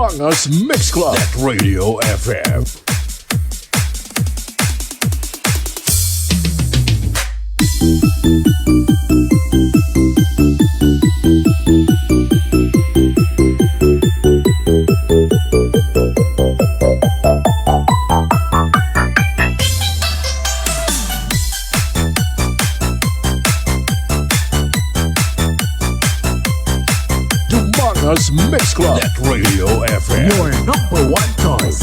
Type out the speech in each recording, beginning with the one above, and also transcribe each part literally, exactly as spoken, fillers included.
Angas Mix Club at Radio F M. Dumangas Mix Club at Radio F M. Your number one choice.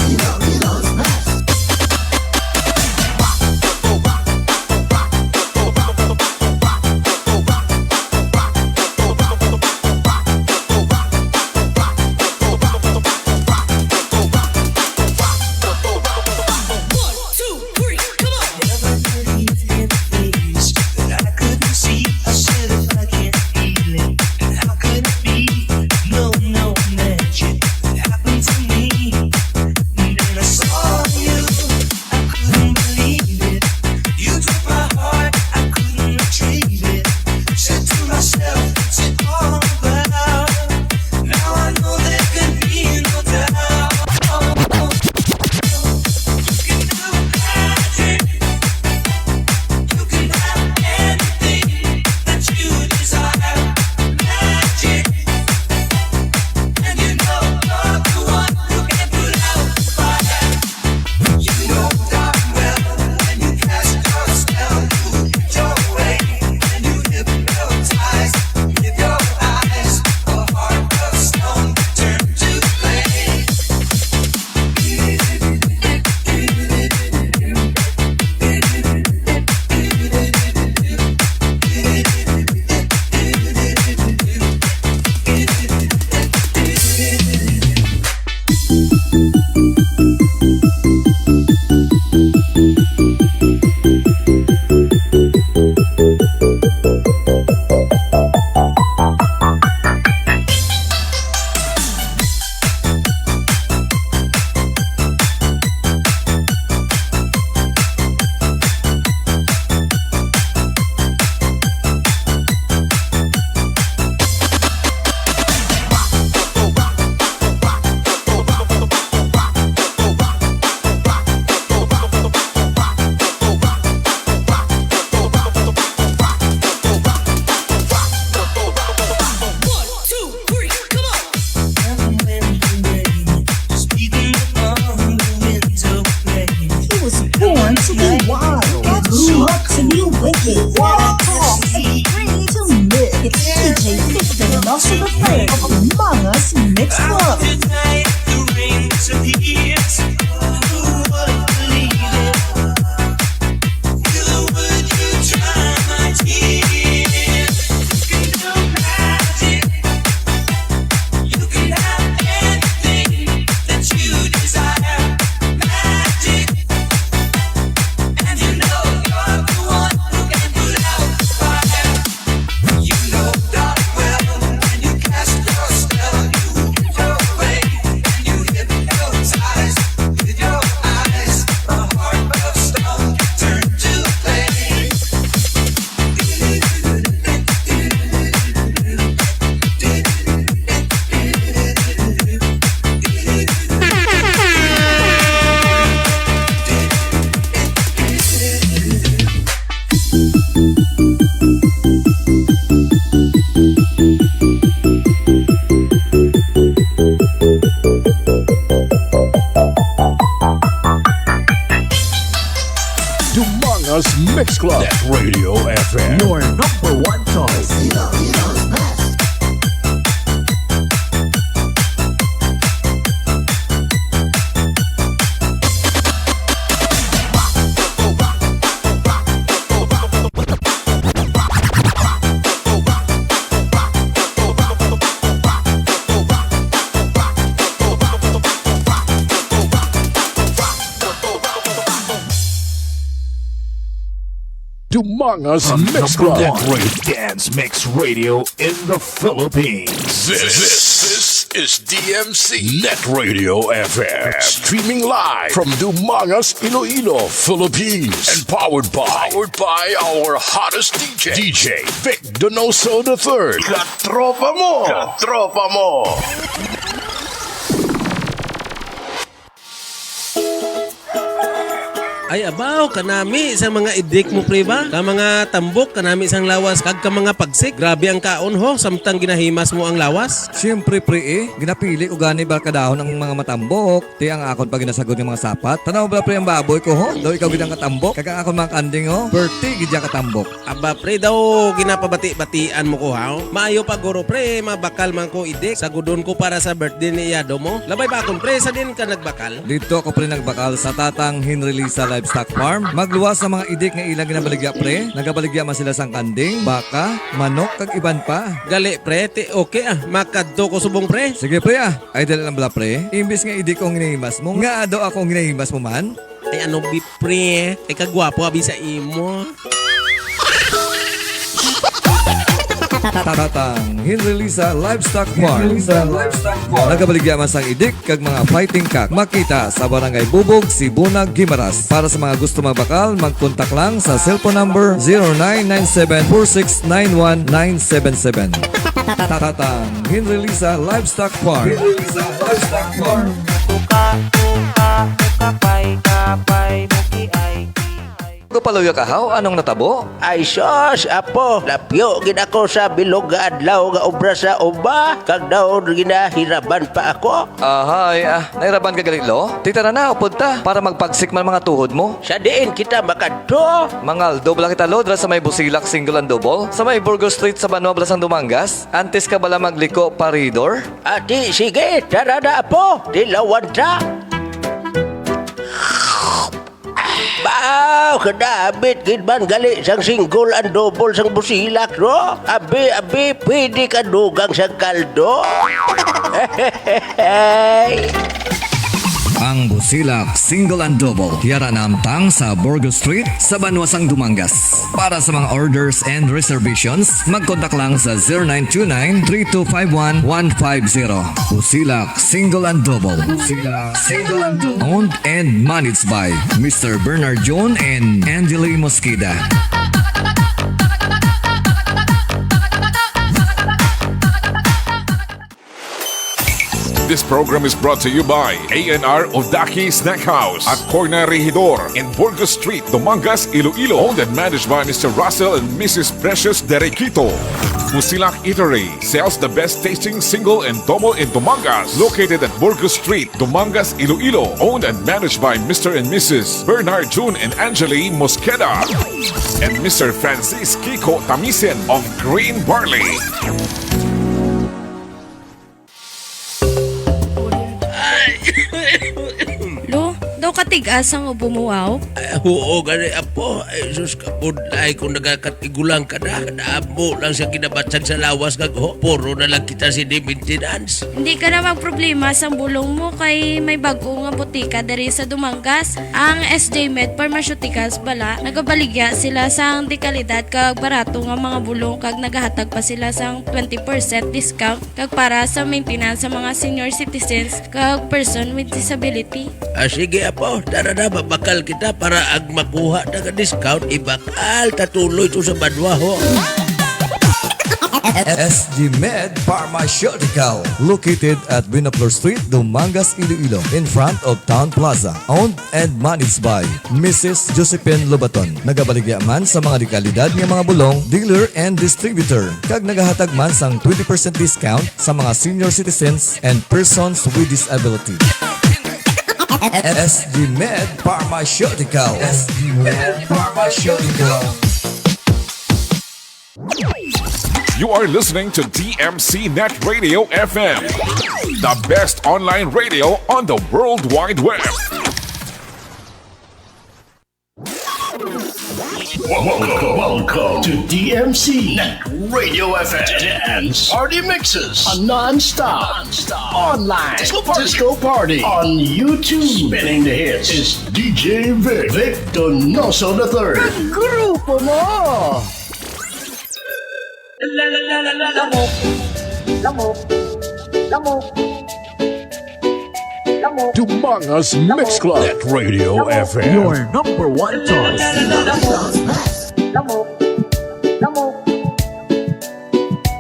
He was born to be wild, grew up to be wicked, all taught and trained to live. It's D J Victor Nelson the third of Mangas Mix Club. Dumangas Mix Club at Radio F M. Your number one choice. Dumangas Mix Club. Number one dance mix radio in the Philippines. This, this is D M C Net Radio F M. Streaming live from Dumangas, Iloilo, Philippines. And powered by, powered by our hottest D J, D J Vic Donoso the third. Katropa mo! Katropa mo! Ay, abaw, kanami sa mga idik mo, pre, ba? Ka mga tambok, kanami sang lawas, kag ka mga pagsik. Grabe ang kaon, ho, samtang ginahimas mo ang lawas. Siyempre, pre, eh. Ginapili ko gani ba kadahon ang mga matambok. Ti ang akon pa ginasagod nga mga sapat. Tanaw bala, pre, ang baboy ko, ho. Daw ikaw gid ang katambok. Kag ang akon mga kanding, ho. Perti gid ya katambok. Aba, pre, daw ginapabati-batian mo ko, ha? Maayo pa, guro, pre, mabakal man ko idik. Sagudon ko para sa birthday ni iyado mo. Labay ba akon, pre, sa din ka nagbakal? Dito ako, pre, nagbakal sa Tatang Henry Lisa Livestock Farm. Magluwas sa mga idik nga ilang ginabaligya, pre. Nagabaligya man sila sang kanding, baka, manok, kag iban pa. Gali, pre, ti okay, ah. Makadto ko subong, pre. Sige, pre, ah. Ay, dali lang bala, pre. Imbis nga idik ko ang ginahimas mo, nga daw ako ang ginahimas mo man? Ay, ano, bi, pre? Ay, kagwapo, abi, sa imo. Tatang Henry Lisa Livestock Farm. Nagabaligya man sang idik kag mga fighting cock. Makita sa Barangay Bubog, Sibunag, Guimaras. Para sa mga gusto magbakal, magkontak lang sa cellphone number zero nine nine seven four six nine one nine seven seven. Tatang Henry Lisa Livestock Farm. Henry Lisa Livestock Farm. Kapay, kapay, muki ay, ki ay. Go paluyo ka, haw? Anong natabo? Ay, sus, apo, lapyo gid ako sa bilog nga adlaw nga obra sa uma, kag daw ginahiraban pa ako. Ahay, ah, nahiraban ka gali, lo? Tita na na, upod ta, para magpagsik man mga tuhod mo. Sa diin kita makadto? Mangaldo bala kita, lo, dira sa may Busilak Single and Double, sa may Burgos Street sa Banwa, Blasang Dumangas. Antes ka bala magliko pa ridor? Ati, sige, tara na, apo, tilawan ta. Baw, kadabit gid man gali sang single and double sang Busilak, no? Abi, abi, pwede ka dugang sang kaldo. Ang Busilak Single and Double, yara namtang sa Burgos Street, sa Banwa sang Dumangas. Para sa mga orders and reservations, magkontak lang sa zero nine two nine three two five one one five zero. Busilak Single and Double. Busilak Single and Double. Owned and managed by Mister Bernard John and Angeli Mosqueda. This program is brought to you by A N R Odaki Snack House at Corner Regidor in Burgos Street, Dumangas, Iloilo. Owned and managed by Mister Russell and Missus Precious Derequito. Busilak Eatery sells the best tasting single and double in Dumangas. Located at Burgos Street, Dumangas, Iloilo. Owned and managed by Mister and Missus Bernard June and Angeli Mosqueda and Mister Francis Kiko Tamisen of Green Barley. Lo, daw katigas ang ubo mo, wow. Ay, oo, gani, apo. Ay, sus, kabudlay kung nagakatigulang ka na. Kadamo lang sa ginabatsag sa lawas kag ho, puro na lang kita sini maintenance. Hindi ka na magproblema sang bulong mo kay may bag-o nga botika diri sa Dumangas. Ang S J Med Pharmaceuticals bala, nagabaligya sila sang dekalidad kag barato nga mga bulong kag nagahatag pa sila sang twenty percent discount kag para sa maintenance sa mga senior citizens kag person with disability. Ah, sige, apo. Tara na, mabakal kita para ang makuha na nga discount, ibakal ta tuloy to sa banwa, ho. S G Med Pharmaceutical, located at Binaflor Street, Dumangas, Iloilo, in front of Town Plaza. Owned and managed by Missus Josephine Lobaton. Nagabaligya man sa mga dekalidad nga mga bulong, dealer and distributor, kag nagahatag man sang twenty percent discount sa mga senior citizens and persons with disability. S G Med Pharmaceutical. S G Med Pharmaceutical. You are listening to D M C Net Radio F M, the best online radio on the World Wide Web. Welcome, welcome to D M C Net Radio F M. Dance party mixes, a non-stop, non-stop online disco party. Disco party on YouTube. Spinning the hits is D J Vic, Vic Donoso the third. Grupo mo! Lamok. Lamok. Lamok. Lamok. Dumangas Mix Club at Radio F M. Your number one choice. Lamok. Lamok.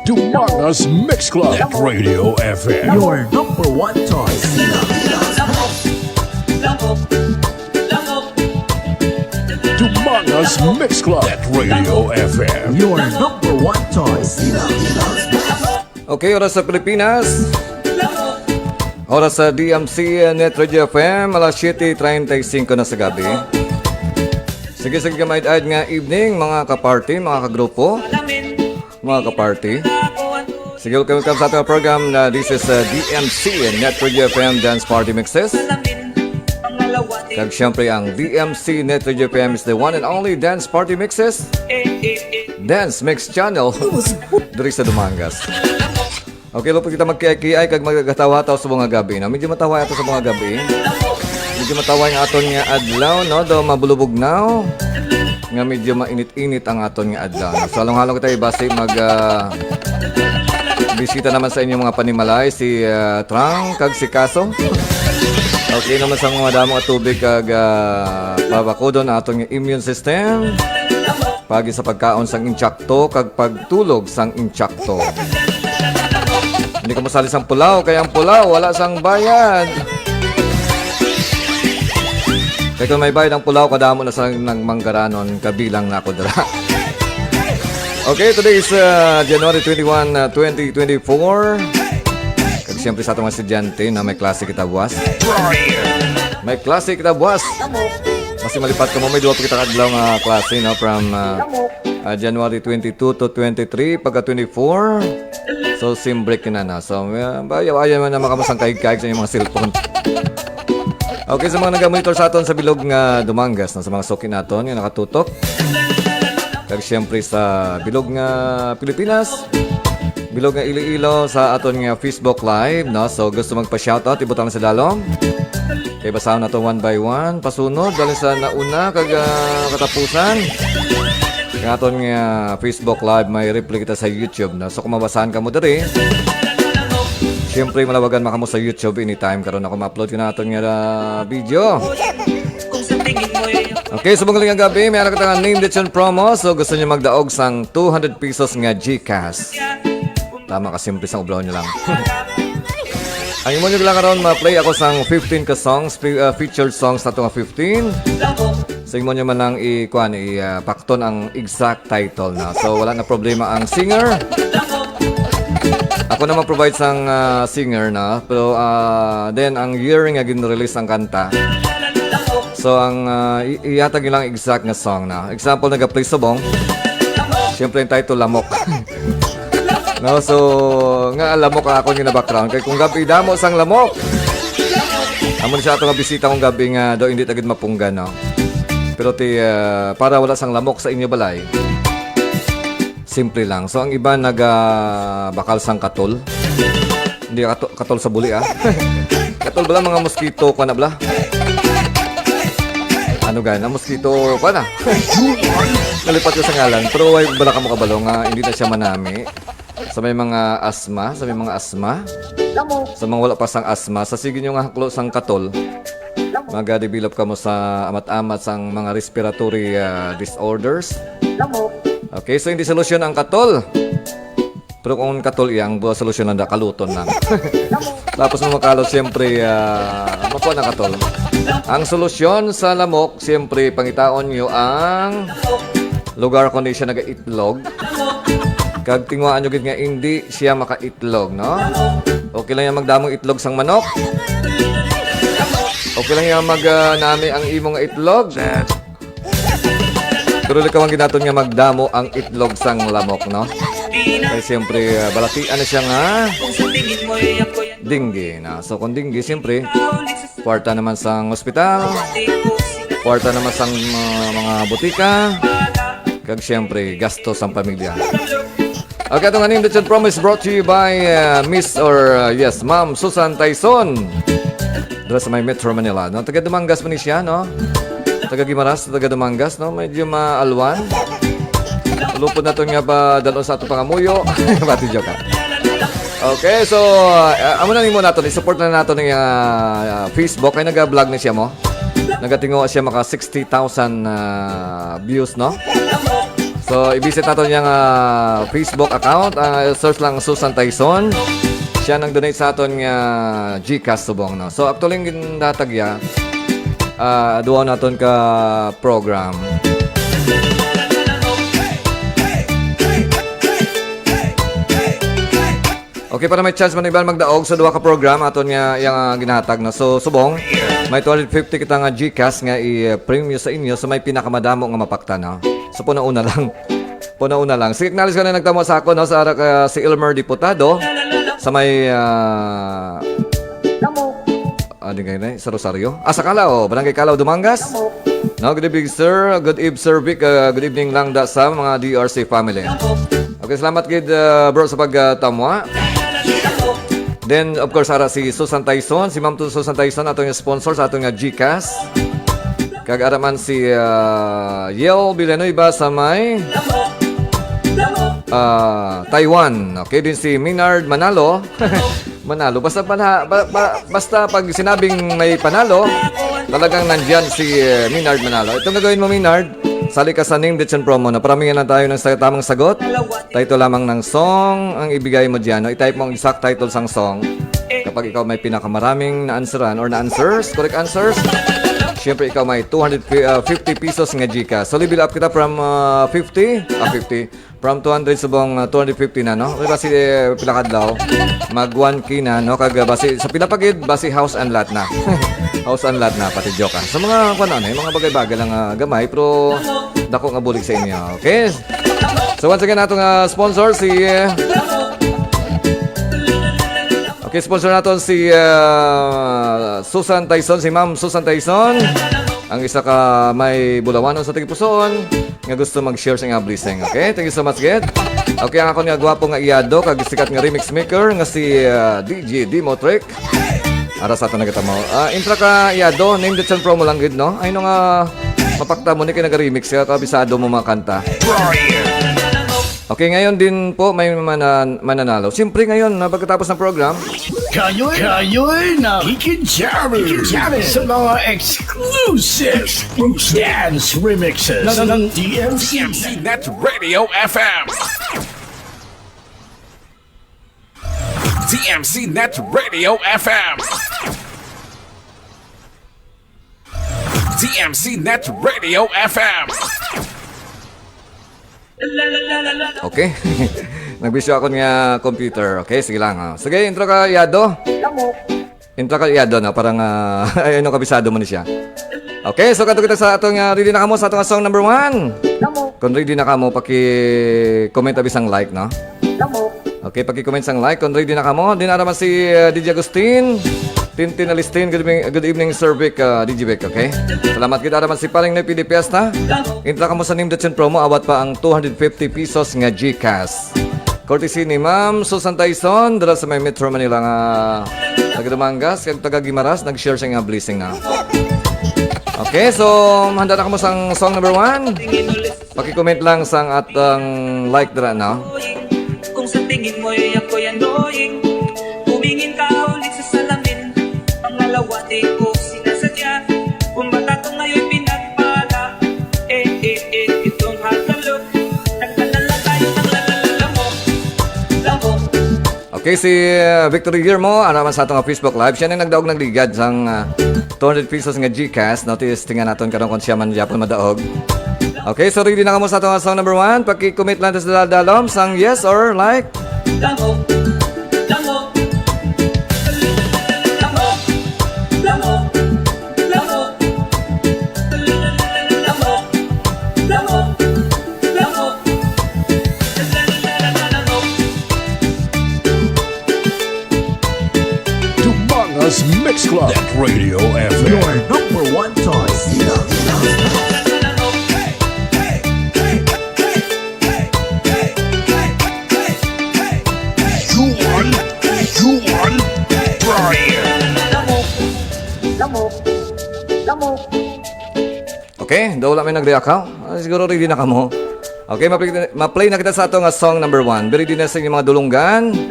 Dumangas Mix Club at Radio F M. Your number one choice. Lamok. Lamok. Lamok. Mix Club at Radio F M. Your number one choice. Okay, oras sa Pilipinas. Oras sa D M C Net Radio F M, alas siyete treinta y cinco na sa gabi. Sige, sige, kamaid-aid nga evening, mga kaparty, mga kagrupo, mga kaparty. Sige, welcome, welcome sa ating program na this is uh, D M C Net Radio F M Dance Party Mixes. Kag siyempre ang D M C Net Radio F M is the one and only Dance Party Mixes. Dance Mix Channel. Diri sa Dumangas. Okay, lupot kita magkiay-kiay kag magkatawa-tawa sa mga gabi. No? Medyo mataway ato sa mga gabi. Medyo mataway nga aton nga adlaw, no? Daw mabulubog now. Nga medyo mainit-init ang aton nga adlaw. No? So, halong-halong kita ibasi mag ah, bisita naman sa inyong mga panimalay si ah, Trang kag si Kaso. Okay naman sa mga damo nga tubig kag ah, pabakudon ang aton nga immune system. Pagi sa pagkaon sang intsakto kag pagtulog sang intsakto. Hindi ka masali sang pulaw, kay ang pulaw wala sang bayad. Kay kung may bayad ang pulaw, kadamo na sa nang manggaranon, kabilang na ako dira. Okay, today is uh, January twenty-one, uh, twenty twenty-four. Kag siyempre sa atong mga estudyante na may klase kita buwas. May klase kita buwas. Kasi malipat ka mo, may duwa pa kita kadlaw nga klase, no? From uh, uh, January twenty-two to twenty-three, pagka twenty-four. So, sim break na na. So, uh, ayaw-ayaw man na makamasang kaig-kaig sa inyong mga cellphone. Okay, sa mga nagamonitor sa aton sa bilog nga Dumangas, no, sa mga suki naton nga nakatutok. Kag siyempre sa bilog nga Pilipinas, bilog nga Iloilo sa aton nga Facebook Live, no? So gusto magpa-shoutout, ibutang na sa dalom. Kay basahon nato one by one, pasunod, dali sa nauna kag ah, katapusan. Ang aton nga Facebook Live, may replay kita sa YouTube, no? So kung mabasahan ka mo diri, siyempre malawagan man kamo sa YouTube anytime karon ako ma-upload ko na aton nga ah, video. Okay, subong nga gabi, may anak nga name Lechon Promo. So gusto niyo magdaog sang two hundred pesos nga GCash. Tama ka, simple sang ublaw niyo lang. Ang imo niyo lang karon ma-play ako sang fifteen ka songs, fe- uh, featured songs nato nga fifteen. So imo niyo man lang i kuan i uh, pakton ang exact title na. So wala na problema ang singer. Ako na mag-provide sang uh, singer na, pero uh, then ang year nga gin-release ang kanta. So ang uh, i- ihatag nila ang exact nga song na. Example, nag-play subong. Siyempre ang title Lamok. No, so nga lamok ang akon nga background kay kung gabi damo sang lamok. Amo ni siya ato nga bisita kung gabi nga daw hindi tagid mapunggan, no. Pero ti ah, para wala sang lamok sa inyo balay. Simple lang. So ang iba naga bakal sang katol. Hindi kato, katol sa buli ah. Katol bala mga mosquito ko na bala. Ano gana? Mosquito ko na. Nalipat ko sa ngalan. Pero why bala ka mo kabalo nga hindi na siya manami. Sa may mga asma, sa may mga asma. Sa mga wala pa sang asma, sa sige nyo nga haklo sang katol, maga-develop ka mo sa amat-amat sang mga respiratory ah, disorders. Okay, so hindi solusyon ang katol. Pero kung katol iyang buwa solusyon lang da, kaluton lang. Tapos mo makalot, siyempre, ah, makuha na katol. Ang solusyon sa lamok, siyempre, pangitaon nyo ang lugar kung di siya nagaitlog. Kag tinguhaan nyo gid nga hindi siya makaitlog, no? Okay lang yan magdamong itlog sang manok. Okay lang yan mag ah, nami ang imong itlog. Pero likawan ginaton nga magdamo ang itlog sang lamok, no? Kay siyempre, ah, balatian na siya nga dengue na. So kung dengue, siyempre, kwarta naman sang ospital, kwarta naman sang uh, mga butika, kag siyempre, gasto sang pamilya. Okay, atong aning Lechon Promo is brought to you by uh, Miss or uh, yes, Ma'am Susan Tyson. Dira sa may Metro Manila, no? Taga Dumangas man ni siya, no? Taga Guimaras, taga Dumangas, no? Medyo maalwan. Lupod naton nga ba dalon sa ato pangamuyo. Bati joke, ha? Okay, so uh, amo na nimo naton, i-support na naton ang uh, Facebook kay naga-vlog ni siya mo. Nagatingo siya maka sixty thousand uh, views, no? So, i-visit nato niyang ah, Facebook account. Ah, search lang Susan Tyson. Siya nang donate sa aton nga GCash subong, no? So, actually, ang gindatag ya, ah, duwa naton ka program. Okay, para may chance man iban magdaog sa duha ka program aton nga yang, ah, ginahatag, no? So, subong, may two hundred fifty kita nga GCash nga i-premyo sa inyo sa may pinakamadamo nga mapakta, no? So, puna-una lang. Puna-una lang. Sige, acknowledge ko na nagtamo sa ako, no? Sa ara ka si Elmer Diputado sa may, ah, ah, di kayo na, sa Rosario. Ah, sa Calao, Barangay Calao, Dumangas. No, good evening, sir. Good eve, Sir Vic. Ah, good evening lang da sa mga D R C family. Okay, salamat gid, ah, bro, sa pagtamwa. Then, of course, ara si Susan Tyson, si Ma'am Susan Tyson, ato nga sponsor sa ato nga GCash. Kag ara man si, ah, Yel Villanueva sa may, ah, Taiwan. Okay, din si Minard Manalo. Manalo. Basta, pana, ba, ba, basta pag sinabing may panalo, talagang nandyan si, eh, Minard Manalo. Itong gagawin mo, Minard, sali ka sa Name the Tune promo. Naparaming lang tayo ng sa-, tamang sagot. Title lamang ng song ang ibigay mo dyan, no? I-type mo ang exact title sang song. Kapag ikaw may pinakamaraming na-answeran or na-answers, correct answers, syempre ikaw may two hundred fifty pesos nga GCash. So, level up kita from, ah, fifty, ah, fifty, from two hundred subong, ah, two hundred fifty na, no? Kay basi, eh, pila ka adlaw, mag one K na, no? Kag, ah, basi, sa pila pa gid, basi house and lot na. House and lot na, pati joke, ah. Sa mga, kung ano, eh, mga bagay-bagay lang, ah, gamay, pero dako nga bulig sa inyo, okay? So, once again, ato nga sponsor, si, eh, okay, sponsor naton si, ah, Susan Tyson, si Ma'am Susan Tyson, ang isa ka may bulawanon sa tagipusoon nga gusto mag-share sa nga blessing. Okay, thank you so much, gid. Okay, ang akon nga gwapo nga iyado kag sikat nga remix maker nga si, ah, D J Dimotric. Ara sa aton nagataman. Ah, intra ka, iyado, name the tune promo lang gid, no? Ay, no nga, mapakta mo ni kay naga-remix ka, kabisado mo mga kanta. Okay, ngayon din po may mana-, mananalo. Siyempre ngayon, na pagkatapos ng program, Kayo'y, kayo'y nakikijamming sa mga exclusive dance remixes ng D M C. D M C Net Radio F M. D M C Net Radio F M. D M C Net Radio F M. Okay. Nagbisyo ako nga computer. Okay, sige lang, ah. Sige, intro ka, Yado. Intro ka, Yado, no? Parang, ah, ay, ano, kabisado mo ni siya. Okay, so kadto kita sa atong, ah, ready na kamo sa atong song number one? Kung ready na kamo, paki-comment abi sang like, no? Okay, paki-comment sang like kung ready na kamo. Din ara man si, ah, D J Agustin. Tintin Alistin, good evening, good evening, Sir Vic, ah, D J Vic, okay? Salamat gid. Ara man si Paring Noy P D Fiesta. Intra kamo sa Name the Tune promo, awat pa ang two hundred fifty pesos nga GCash. Courtesy ni Ma'am Susan Tyson, dira sa may Metro Manila nga taga Dumangas, kag taga Guimaras, nag-share sa nga blessing na. Okay, so handa na kamo sang song number one. Paki-comment lang sang atang like dira, no? Kung sa tingin mo'y ako'y annoying, tumingin ka ulit sa salamin. Ang lalawati ko sinasadya. Kung bata ko ngayon pinagpala, eh, eh, eh, itong hot na look. Nagpalalakay ang lalala mo. Lamo. Okay, si, uh, Victor Guillermo, ara man sa ato nga Facebook Live, siya na nagdaog nagligad sang, uh, two hundred pesos nga GCash. Notice, tingnan naton karon kung siya man gyapon madaog. Okay, so ready na kamo sa ato nga song number one. Paki-comment lang sa dalom sang yes or like. Lamo. Lamo. Lamo. Lamo. Lamo. Lamo. Lamo. Lamo. Dumangas Mix Club. Net Radio F M. Your number one choice. Juan, Juan Brian. Lamo, lamo, lamo. Okay, daw wala may nag-react, ha? Ah, siguro ready na kamo. Okay, ma-play, ma-play na kita sa ato nga song number one. Be ready na sa inyong mga dulunggan.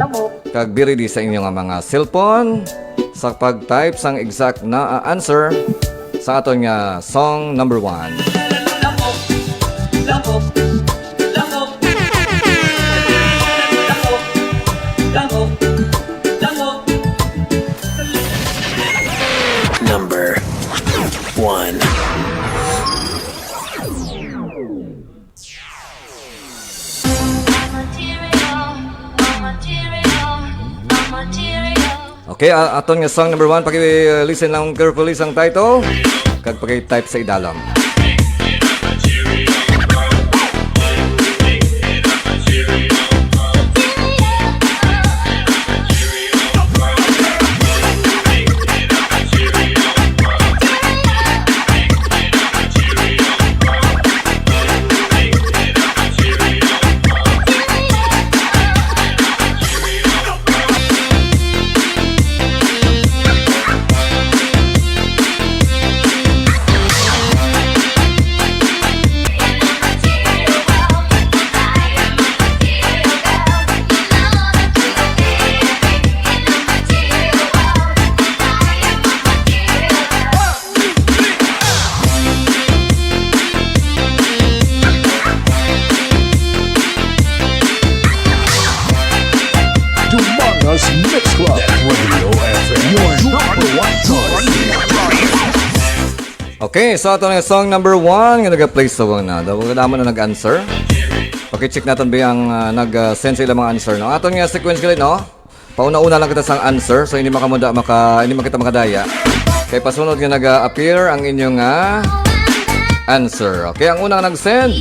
Kag be ready sa inyong nga mga cellphone sa pag-type sang exact na, ah, answer sa aton nga song number one. Number one. Okay, ah, aton nga song number one, paki-listen lang carefully sang title, kag paki-type sa idalom. Dumangas Mix Club Radio F M, your number one choice. Okay, so ato na yung song number one nga nag-play sa una. Daw wala naman na nag-answer. Pakicheck natin ba ang, ah, nag-send sa ilang mga answer, no? Aton nga sequence gali, no? Pauna-una lang kita sang answer, so hindi makamuda, maka, hindi man kita makadaya. Kay pasunod nga nag-appear ang inyong, ah, answer. Okay, ang unang nag-send,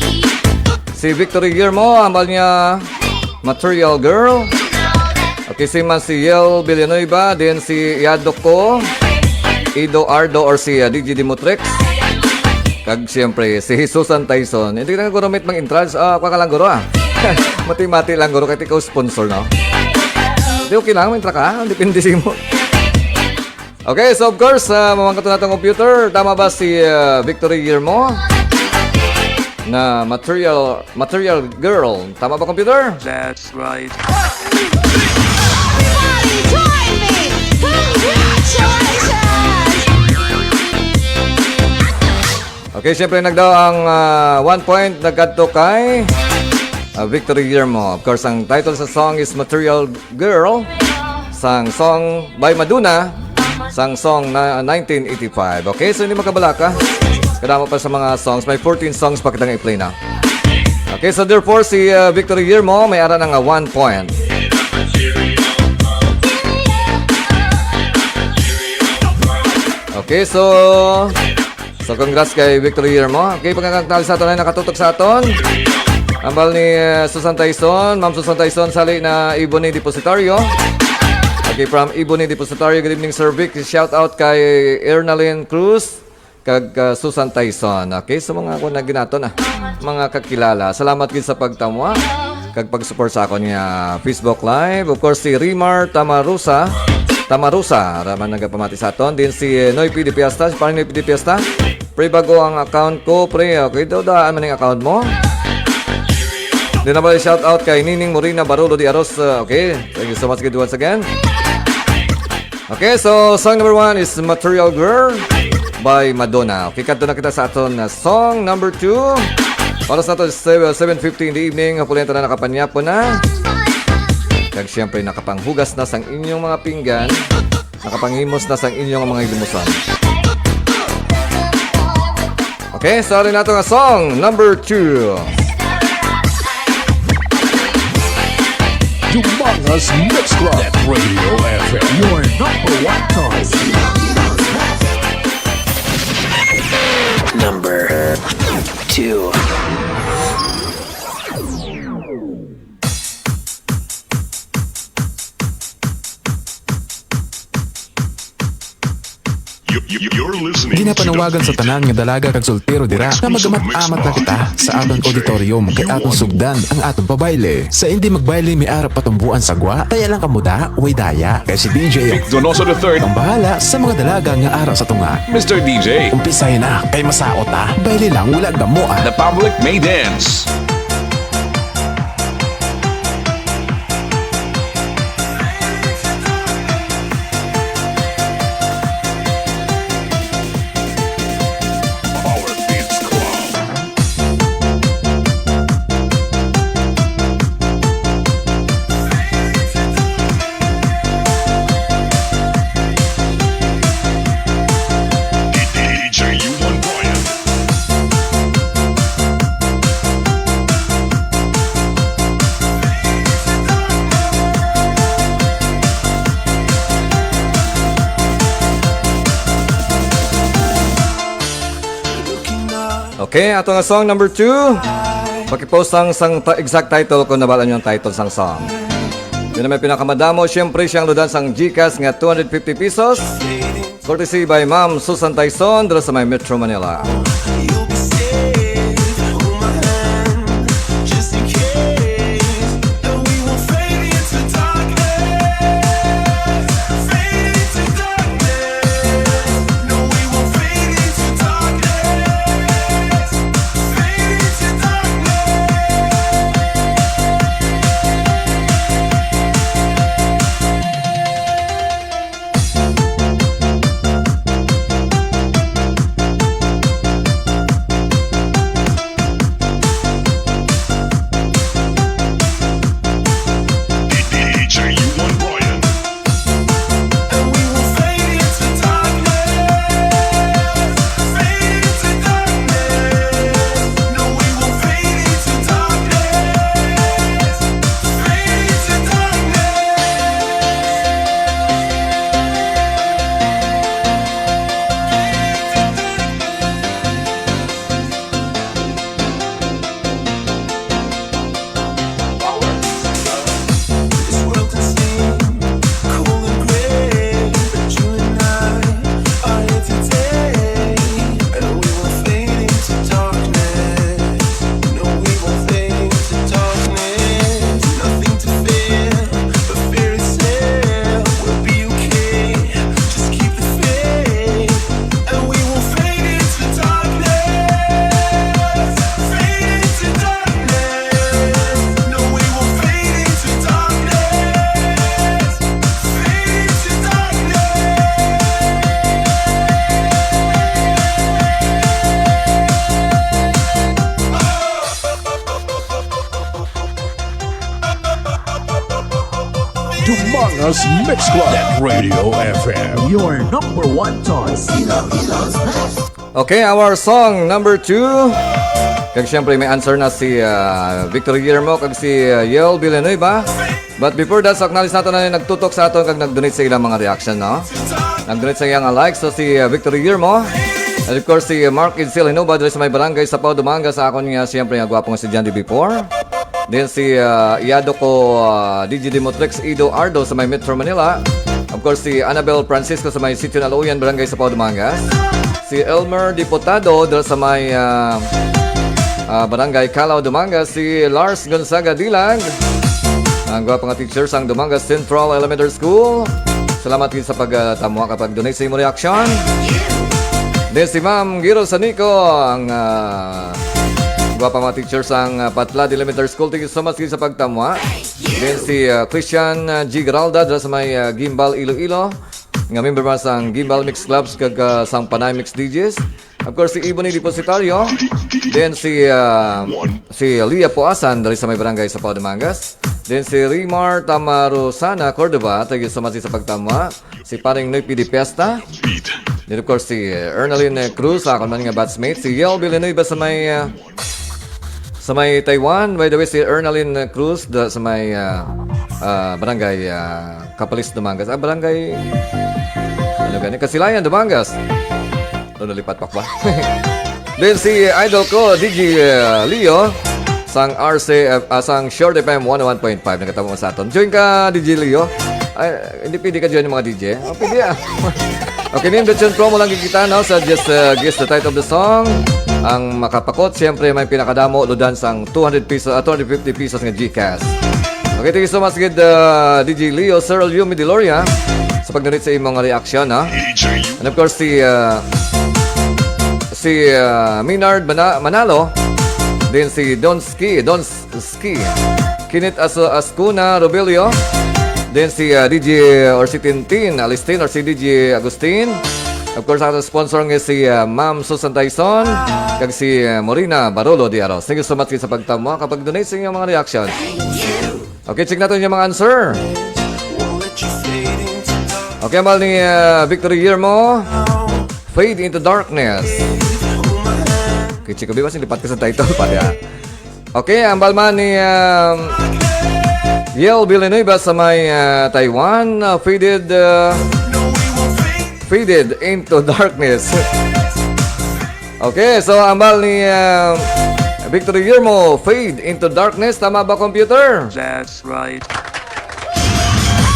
si Victory Guillermo, hambal niya, Material Girl. Okay, si man si Yel Villanueva, din si Yadoko, Ido Ardo, or si, ah, D J Dimotrix. Kag siyempre, si Susan Tyson. Hindi na guro meet mang entrance. Ah, kwa ka lang guro, ah. Mati-mati lang guro, kahit ikaw sponsor, no? Di okay lang, may entra ka. Depende sa imo. Okay, so of course, ah, mamangkot na itong computer. Tama ba si, ah, Victory Guillermo? Na material, material girl. Tama ba, computer? That's right. Everybody join me! Congratulations! Okay, siyempre nagdaw ang, ah, one point nagkadto kay, ah, Victory Guillermo. Of course, ang title sa song is Material Girl, sang song by Madonna, sang song na nineteen eighty-five. Okay, so hindi makabalaka. Kadamo pa sa mga songs. May fourteen songs pa kitang i-play na. Okay, so therefore, si, uh, Victory Guillermo may ara na nga one point. Okay, so, so congrats kay Victory Guillermo. Okay, pagkakantali sa aton ay nakatutok sa aton. Ambal ni, uh, Susan Tyson, Ma'am Susan Tyson, sali na Ebony Depositario. Okay, from Ebony Depositario, good evening, Sir Vic. Shout out kay Ernalyn Cruz. Kag, ah, Susan Tyson. Okay, sa mga ako na ginaton, ah, mga kakilala. Salamat gid sa pagtamwa kag pag-support sa akon nga Facebook Live. Of course, si Rimar Tamarusa. Tamarusa, raman nagapamati sa aton. Din si, eh, Noy P de Fiesta, si Parang Noy P de Fiesta. Pre, bago ang account ko, pre. Okay, daw daan man ang account mo. Din naman shout out kay Nining Morina Barolo de Aros. Ah, okay, thank you so much, good once again. Okay, so song number one is Material Girl by Madonna. Okay, kadto na kita sa aton na song number two. Oras nato is seven fifty in the evening. Hopefully, ang tanan nakapanyapon na. Kag siyempre, nakapanghugas na sang inyong mga pinggan. Nakapanghimos na sang inyong mga himuson. Okay, sorry na to nga song number two. Dumangas Mix Club at Radio F M, your number one choice. Number two. You, you, you're listening to Ginapanawagan sa tanan nga dalaga kag soltero dira nga magamat-amat na kita sa aton auditorium kay aton sugdan ang aton pabayle. Sa hindi magbayle may ara patumboan sa gwa, kaya lang kamuda, way daya. Kay si D J Vic Donoso the third ang bahala sa mga dalaga nga ara sa tunga. Mister D J. Umpisay na, kay masaot, ah. Bayle lang, wala gamo, ah. The public may dance. Okay, ato nga song number two. Pakipost sang, sang ta-, exact title kung nabal-an niyo ang title sang song. Yun na may pinakamadamo, siyempre, siyang ludan sang GCash nga two hundred fifty pesos. Courtesy by Ma'am Susan Tyson, dala sa may Metro Manila. You'll be safe, hold my hand, just in case that we will fade into darkness, fade into darkness. No, we will fade into darkness, fade into darkness. Dumangas Mix Club. Radio F M. Your number one choice. Ilogos best. Okay, our song number two. Kag siyempre, may answer na si, ah, Victor Guillermo kag si, ah, Yel Villanueva. But before that, sa acknowledge nato na yung nagtutok sa aton kag nag-donate sa ilang mga reaction, no? Nag-donate sa iyang, ah, like. So, si, ah, Victor Guillermo. And of course, si Mark Edsel Hinoba diri sa may barangay Sapaw, Dumangas, sa akon nga, siyempre, nga gwapo nga estudyante before. Then si, ah, iyado ko, ah, D J Demotrix Ido Ardo sa may Metro Manila. Of course, si Annabel Francisco sa may Sitio Naluyan, Barangay Sapaw, Dumangas. Si Elmer Diputado dala sa may, ah, ah, Barangay Calao, Dumangas. Si Lars Gonzaga Dilag, ang gwapa nga teacher sang Dumangas Central Elementary School. Salamat gid sa pagtamwa kag pag-donate sa imong reaction. Then si Ma'am Giro Sanico, ang, ah, gwapa nga teacher sang, ah, Patlad Elementary School. Thank you so much gid sa pagtamwa. Then si, ah, Christian, ah, G Garalda, dala sa may, ah, Guimbal, Iloilo, nga member man sang Guimbal Mix Clubs kag, ah, sang Panay Mix D Js. Of course, si Ebony Depositario. Then si, ah, si Leah Puasan, dali sa may barangay Sapaw, Dumangas. Then si Rimar Tamarosana Cordova, thank you so much sa pagtamwa. Si Paring Noy P D Pesta. Then of course, si, uh, Ernalyn, uh, Cruz, akon man nga batchmate. Si Yel Villanueva sa may, uh, sa may Taiwan. By the way, si Ernalyn, uh, Cruz da, sa may, uh, uh, barangay, uh, Capilis, Dumangas. Ah, barangay, ano gani? Kasilayan, Dumangas. Ano, nalipat pa ba? Then si idol ko, D J, uh, Leo, sang R C F, ah, sang Short F M one oh one point five. Nagkatamo sa aton. Join ka, D J Leo. Ay, hindi pwede ka join ng mga D J. Oh, pwede ah. Okay, name the tune promo lang kita, no? Sa just, uh, guess the title of the song. Ang makapakot, siyempre, may pinakadamo, ludan sang two hundred pesos, ah, two hundred fifty pesos nga GCash. Okay, thank you so much, good, uh, D J Leo, Sir Yumi Deloria, sa pag-donate sa imong reaction, ha? And of course, si, uh, si, uh, Minard Mana-, Manalo, then si Don Ski, Don Ski. Kinit Aso-, Ascuna Robelio. Then si, ah, D J or si Tintin Alistin or si D J Agustin. Of course, ang sponsor nga si, ah, Ma'am Susan Tyson kag si, ah, Morina Barolo de Aros. Thank you so much sa pagtamwa kag pag-donate sa inyong mga reaction. Okay, check natin yung mga answer. Okay, ambal ni, ah, Victor Guillermo. Fade into darkness. Okay, check ko, di ba, sinipat ka sa title pa niya? Okay, ang balman ni, um, Yel Villanueva sa may, uh, Taiwan, uh, faded, uh, faded into darkness. Okay, so ang bal ni, uh, Victor Guillermo, Fade into Darkness. Tama ba, computer? That's right.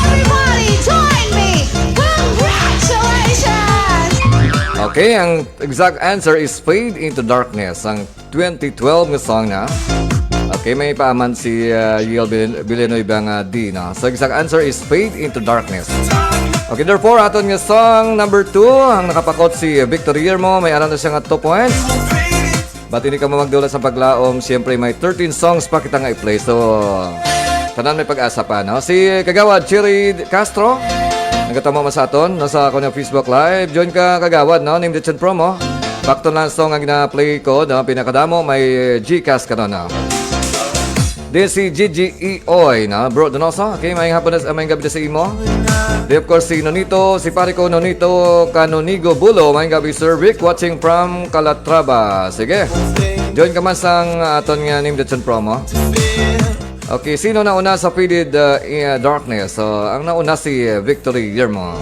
Everybody, join me! Congratulations! Okay, ang exact answer is Fade into Darkness, ang twenty twelve nga song na. Okay, may paaman si uh, Yel Villen- Villanueva nga D, no? So, exact answer is Fade into Darkness. Okay, therefore, aton nga song number two, ang nakapakot si Victor Guillermo, may aran na siya nga two points. But hindi ka mo magdula sa paglaom, siyempre may thirteen songs pa kita nga i-play. So, tanan may pag-asa pa, no? Si Kagawad Cherry Castro, nagatamo man sa aton, no, sa akong Facebook Live. Join ka, Kagawad, no? Name Ditson Promo. Back to lang song ang gina-play ko, no? Pinakadamo, may Gcash ka, no? Din si Gigi Ioy, no? Bro Donoso, okay, may hapon na, may gabi na sa imo. Then, of course, si Nonito, si pare ko, Nonito Canonigo Bulo, may gabi, Sir Vic, watching from Calatrava. Sige, join ka man sang aton nga Name Ditson Promo. Okay, sino nauna sa Faded uh, i- uh, Darkness? So, ang nauna si uh, Victory Yermo.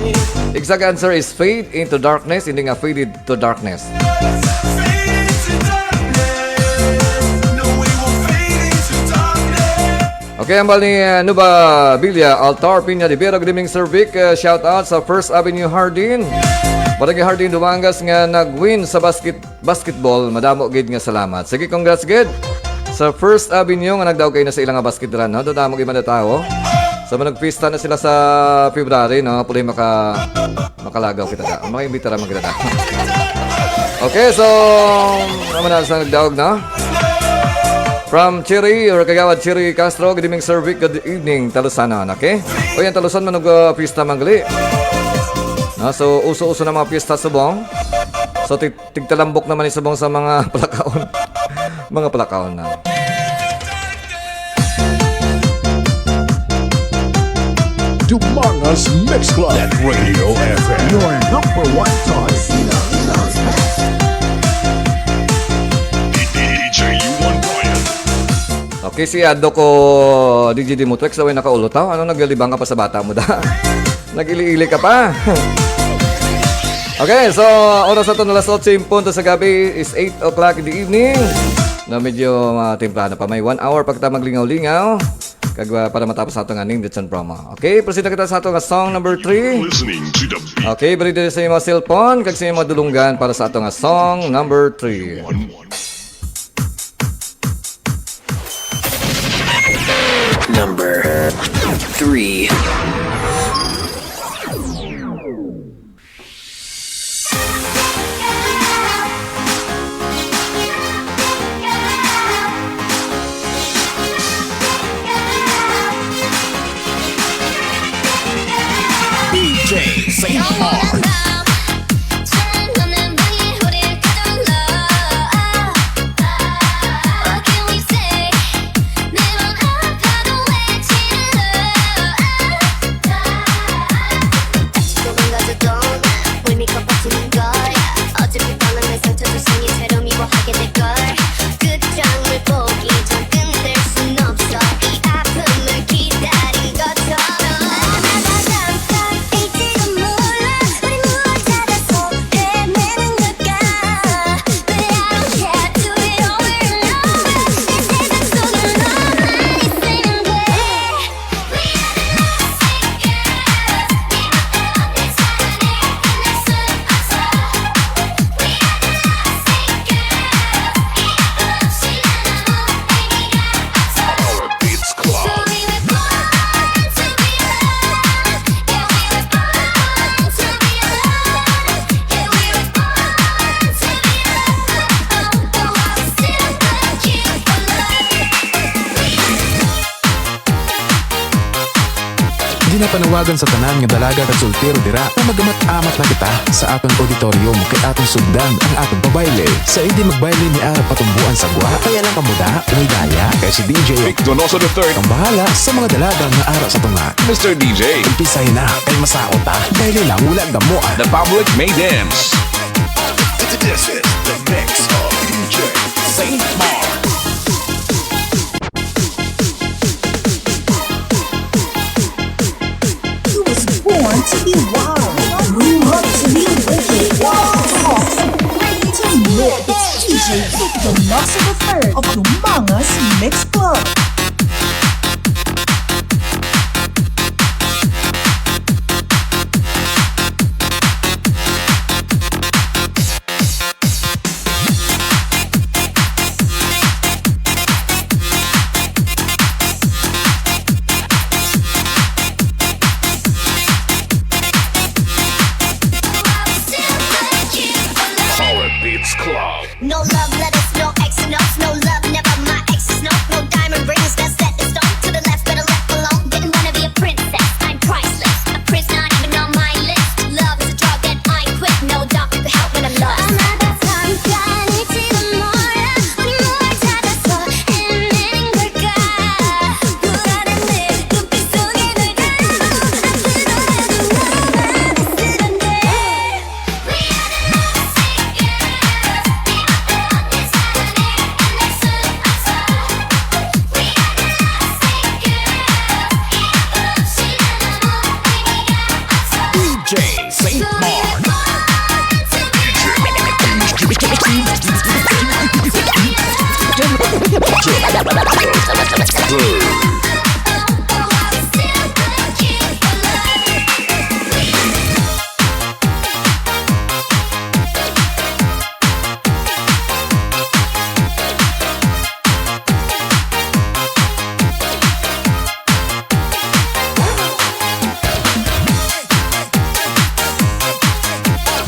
Exact answer is Fade into Darkness, hindi nga Faded to Darkness. Okay, ang bal ni uh, Nuba Villa, Altar Piña de Vera, good evening, Sir Vic. Uh, shout out sa First Avenue Hardin. Barangay Hardin, Dumangas nga nag-win sa basket basketball. Madamo gid nga salamat. Sige, congrats gid sa First Avenue nga nagdaog kayo na sa ilang nga basket run, no? Dodamo gid man na tao. So, managpista na sila sa February, no? Puli maka makalagaw kita da. Mga imbitara magdada. Okay, so naman na sa nagdaog, no? From Cherry or Kagawad Cherry Castro, good evening, Sir Vic. Good evening, Talusanon, okay? O yan, Talusan, manug uh, pista manggali. No, so, uso-uso na mga pista subong. So, ti- tigtalambok naman ni subong sa mga palakaon. Mga palakaon na. Dumangas Mix Club at Radio F M. Your number one choice. D J Juan Brian. Okay, si Ado ko, D J Dimutrex, daw ay nakaulot, ha? Ano, naglibang ka pa sa bata mo, da? Nag-ili-ili ka pa? Okay, so oras nato na alas otso en punto sa gabi is eight o'clock in the evening. Na medyo ah, temprano pa, may one hour pa kita maglingaw-lingaw. Kag ah, para matapos ato nga Name Ditson promo. Okay, proceed na kita sa ato nga song number three. Listening to the beat. Okay, ready sa imong cellphone kag sa imong dulunggan para sa ato nga song number three. One one. Number three. D J Saint Mark. Ginapanawagan sa tanan nga dalaga kag soltero dira nga magamat-amat na kita sa aton auditorium kay aton sugdan ang aton pabayle. Sa hindi magbayle ni ara patumbuan sa gwa, kaya lang kamuda, may daya kay si D J Vic Donoso the third ang bahala sa mga dalaga nga ara sa tunga. Mister D J, umpisahin na kay masaot ta. Bayle lang, wala damo ah. The public may dance. This is the mix of D J Saint Mark. He was born to be wild, grew up to be wicked. Talk, ready to make it. With the Locks of the Third of Dumangas Mix Club. Power Beats Club. No love letters, no X and O's, no love, never my exes, no, no diamond rings, that's set in stone. To the left, better left alone. Didn't wanna be a princess, I'm priceless. A prince not even on my list. Love is a drug and I ain't quit. No doctor could help when I'm lost.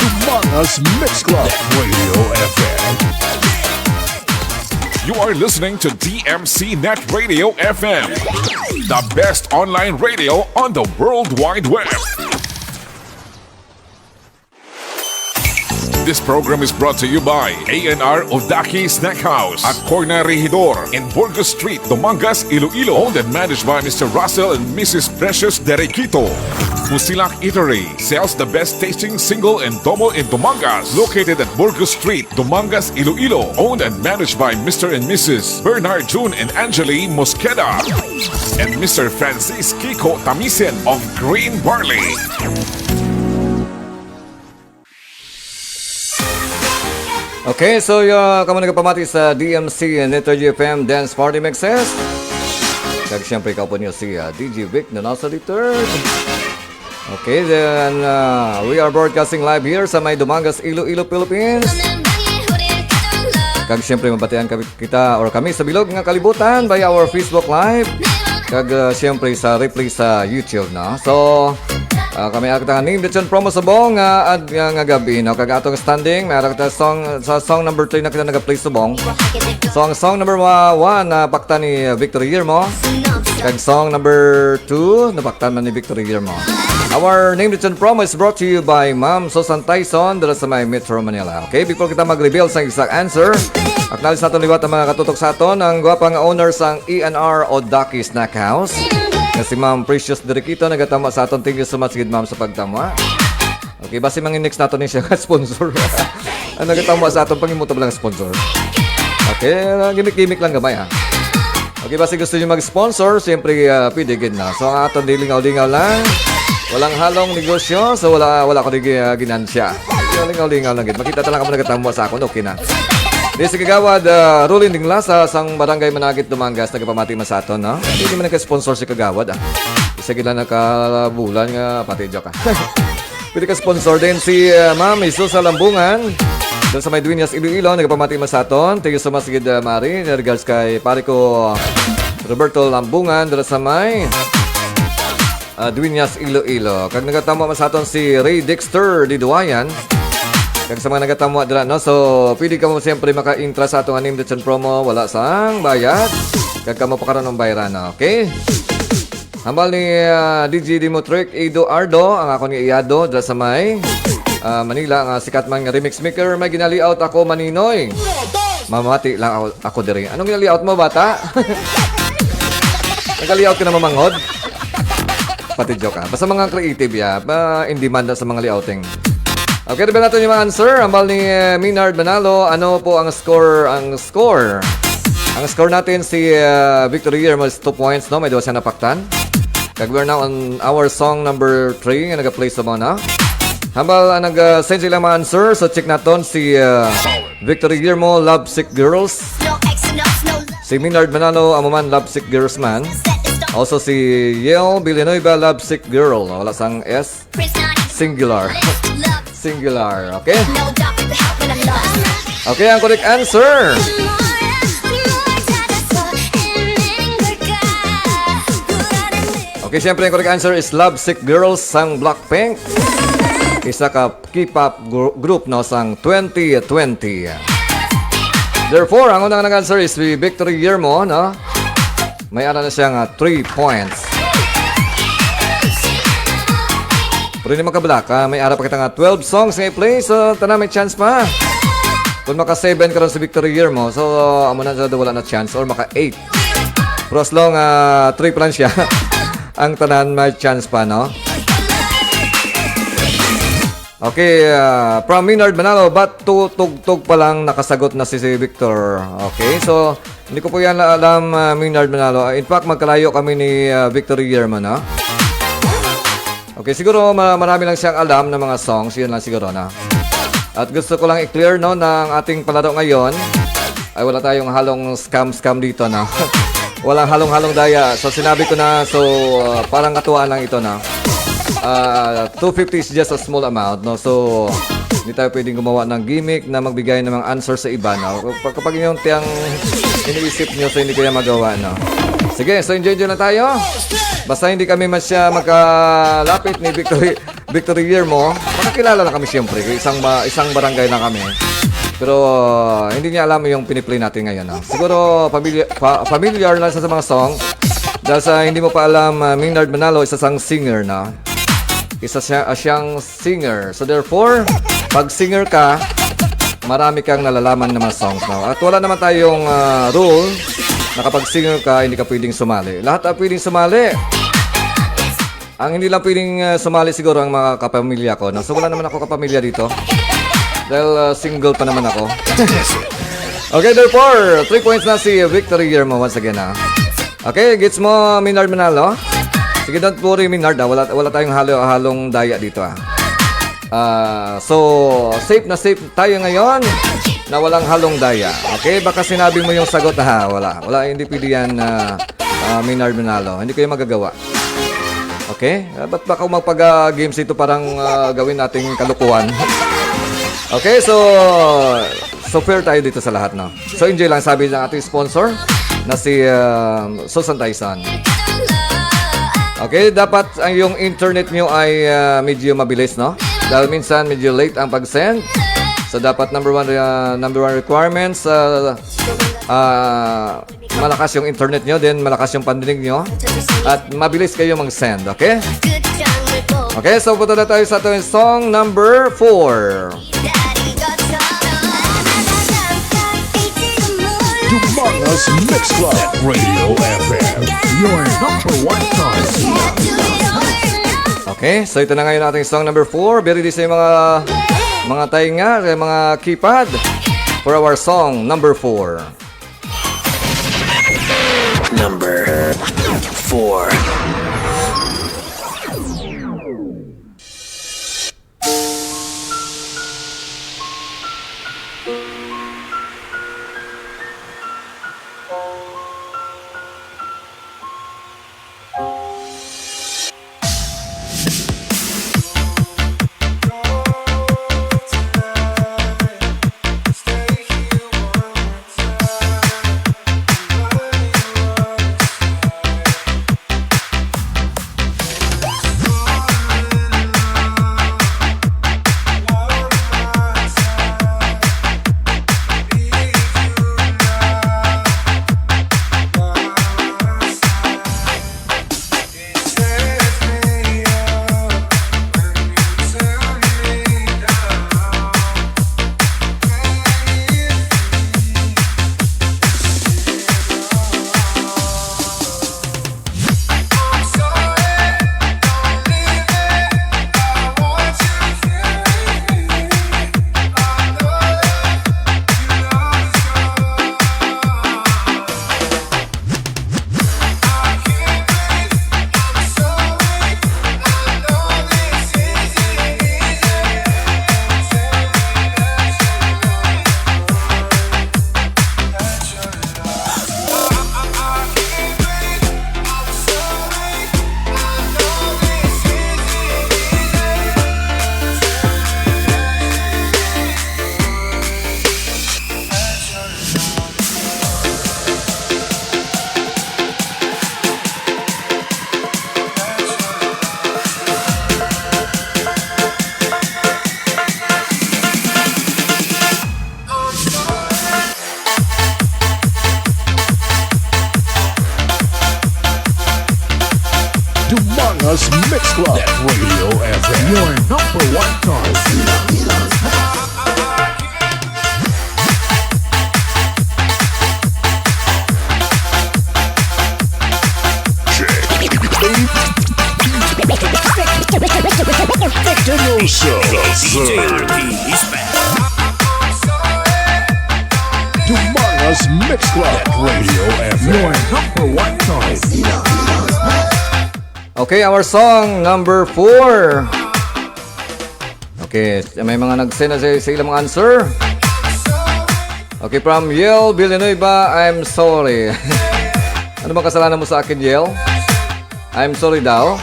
Dumangas Mix Club Radio F M. You are listening to D M C Net Radio F M, the best online radio on the World Wide Web. This program is brought to you by A N R Odaki Snack House at Corner Regidor in Burgos Street, Dumangas, Iloilo. Owned and managed by Mister Russell and Missus Precious Derequito. Musilak Eatery sells the best tasting single and domo in Dumangas. Located at Burgos Street, Dumangas, Iloilo. Owned and managed by Mister and Missus Bernard June and Angeli Mosqueda and Mister Francis Kiko Tamisen of Green Barley. Okay, so uh, kamo nagapamati sa D M C Net Radio F M Dance Party Mixes. Kag siyempre, ikaw po niyo si uh, D J Vic Nanosa the third. Okay, then uh, we are broadcasting live here sa may Dumangas, Iloilo, Philippines. Kag siyempre, mabatian kami, kita or kami sa bilog nga kalibutan by our Facebook Live. Kag uh, siyempre, sa replay sa YouTube, no? So, Ah, kami ang katang Name the Tune promo subong nga ad nga, nga gabi, no? Kag atong standing, may ara kita song sa song number three na kita nagaplay subong. So ang song number wa- one na paktan ni uh, Victor Guillermo. Kag song number two na paktan man ni Victor Guillermo. Our Name the Tune promo is brought to you by Ma'am Susan Tyson dira sa may Metro Manila. Okay, before kita mag-reveal sa exact answer, acknowledge naton liwat ang mga katutok sa aton, ang gwapa nga owner sang E and R Odaki Snack House. Nga si Ma'am Precious Diriquito nagatama sa aton. Thank you so much gid, ma'am, sa pagtama. Okay, basi manginext nato ni siya nga sponsor. Ang nagatama sa aton, pangimot lang sponsor. Okay, ah, gimik-gimik lang gamay, ha. Okay, basi gusto niyo mag-sponsor, siyempre, ah, pwede gid na. So, ang aton di lingaw-lingaw lang. Walang halong negosyo, so wala wala ko di ah, ginansya. Lingaw-lingaw lang gid. Makita ta lang kamo nagatamo sa akon, okay na. Di si Kagawad uh, Rolin Dinglas sa sang Barangay Managit, Dumangas, nagapamati man sa aton, no? Hindi man nagka-sponsor si Kagawad, ah. Isa gila nakabulan nga pati joke, ah. Pwede ka sponsor din si uh, Ma'am Isusa Lambungan. Doon sa may Dueñas, Iloilo, nagapamati man sa aton. Thank you so much, gid, uh, Mari. In regards kay pare ko Roberto Lambungan, doon sa may uh, Dueñas, Iloilo. Kag nagatamo man sa aton si Ray Dexter Diduayan. Kag sa mga nagatamo dira, no? So, pwede kamo siyempre maka-intra sa atong Anim Lechon promo, wala sang bayad. Kag kamo pa karon ang bayaran, okay? Hambal ni uh, D J Dimotric Eduardo, ang akon nga iyado, dira sa may uh, Manila, nga sikat man nga remix maker, may ginalayout ako, Maninoy. Mamati lang ako, ako diri. Anong ginalayout mo, bata? Nagalayout ka na mamanghod? Pati joke, ah. Basta mga creative, ya. Pa, in demand na sa mga layouting. Okay, diba natin yung mga answer? Hambal ni uh, Minard Manalo, ano po ang score? Ang score. Ang score natin si uh, Victor Guillermo is two points, no? May duwa siya napaktan. Kag we're now on our song number three nga nag-play sa mga na. Hambal ang nag-send sila mga answer, so check naton si uh, Victory Guillermo, Lovesick Girls. Si Minard Manalo, amo man, Lovesick Girls man. Also si Yel Villanueva, Lovesick Girl. Wala sang S. Singular. Singular, okay? Okay, ang correct answer. Okay, siyempre, ang correct answer is Lovesick Girls sang Blackpink. Isa ka K-pop gr-, group, no, sang twenty twenty. Therefore, ang unang nag-answer is si Victory Guillermo, no? May ara na siya nga three points. Pero hindi makabalaka, may ara pa kita nga twelve songs nga i-play, so tanan may chance pa. Kung maka seven karon si Victory Guillermo, so amo na sa wala na chance, or maka eight. Pero as long, ah, three pa lang siya, ang tanan may chance pa, no? Okay, ah, from Minard Manalo, but two tugtog pa lang nakasagot na si, si Victor. Okay, so hindi ko po yan alam, ah, Minard Manalo. Ah, in fact, magkalayo kami ni, ah, Victor Guillermo, no? Okay, siguro ma-, marami lang siyang alam na mga songs, yun lang siguro, no? At gusto ko lang i-clear, no, na ang ating palaro ngayon ay wala tayong halong scam-scam dito, no? Walang halong-halong daya. So, sinabi ko na, so, uh, parang katuwaan lang ito, no? Uh, two fifty is just a small amount, no? So, hindi tayo pwedeng gumawa ng gimmick na magbigay ng mga answer sa iba, no? Kapag, kapag yung tiyang iniisip nyo, so hindi ko yan magawa, no? Sige, so enjoy-enjoy na tayo. Basta hindi kami masya magkalapit ni Victory, Victor Guillermo, makakilala na kami siyempre. Isang, ba, isang barangay na kami. Pero uh, hindi niya alam yung piniplay natin ngayon. No? Siguro familiar, pa, familiar na siya sa mga song. Dahil sa hindi mo pa alam, uh, Minard Manalo, isa sang singer na. Isa siya, uh, siyang singer. So therefore, pag singer ka, marami kang nalalaman ng mga songs. No? At wala naman tayong uh, rule na kapag singer ka, hindi ka pwedeng sumali. Lahat ang pwedeng sumali. Ang hindi lang pwedeng, ah, sumali siguro ang mga kapamilya ko, no? So, wala naman ako kapamilya dito. Dahil, ah, single pa naman ako. Okay, therefore, three points na si Victor Guillermo once again, ha. Okay, gets mo, Minard Manalo? Sige, don't worry, Minard, ha. Wala, wala tayong halo-, halong daya dito, ha. Ah, so, safe na safe tayo ngayon na walang halong daya. Okay, baka sinabi mo yung sagot, ha. Wala, wala, hindi pwede yan, ah, ah, Minard Manalo. Hindi ko yung magagawa. Okay? Ah, ba't ba ako magpag-games dito? Parang, ah, gawin nating kalukuhan. Okay, so, so fair tayo dito sa lahat, no? So, enjoy lang, sabi ng ating sponsor na si, ah, Susan Tyson. Okay, dapat ang yung internet nyo ay, ah, medyo mabilis, no? Dahil minsan medyo late ang pag-send. So, dapat number one, ah, number one requirements, ah, ah, malakas yung internet nyo, then malakas yung pandinig nyo, at mabilis kayo mag-send, okay? Okay, so punta na tayo sa ating song number four. Dumanas Mix Club Radio F M, your number one choice. Okay, so ito na ngayon ating song number four. Very di sa mga, mga tainga, sa mga keypad for our song number four. Number four. Angas Mix Club. That Radio F M. Your number one choice. Victor Rosso, the third. Dumangas Mix Club. That Radio F M. Your number one choice. Okay, our song number four. Okay, may mga nag-send na sa, sa ilang mga answer. Okay, from Yel Villanueva, "I'm sorry." Ano ba kasalanan mo sa akin, Yel? "I'm sorry" daw.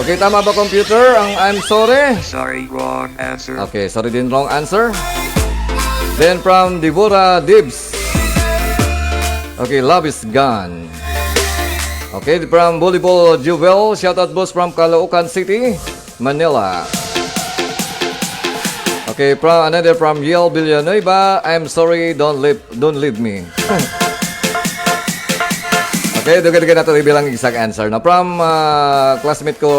Okay, tama ba, computer, ang "I'm sorry"? Sorry, wrong answer. Okay, sorry din, wrong answer. Then from Deborah Dibs. Okay, "Love is gone." Okay, from Volleyball Jewel, shout out, boss, from Caloocan City, Manila. Okay, from another from Yel Villanueva, "I'm sorry, don't leave, don't leave me." Okay, dugay-dugay nato ibilang exact answer. Na from, ah, classmate ko,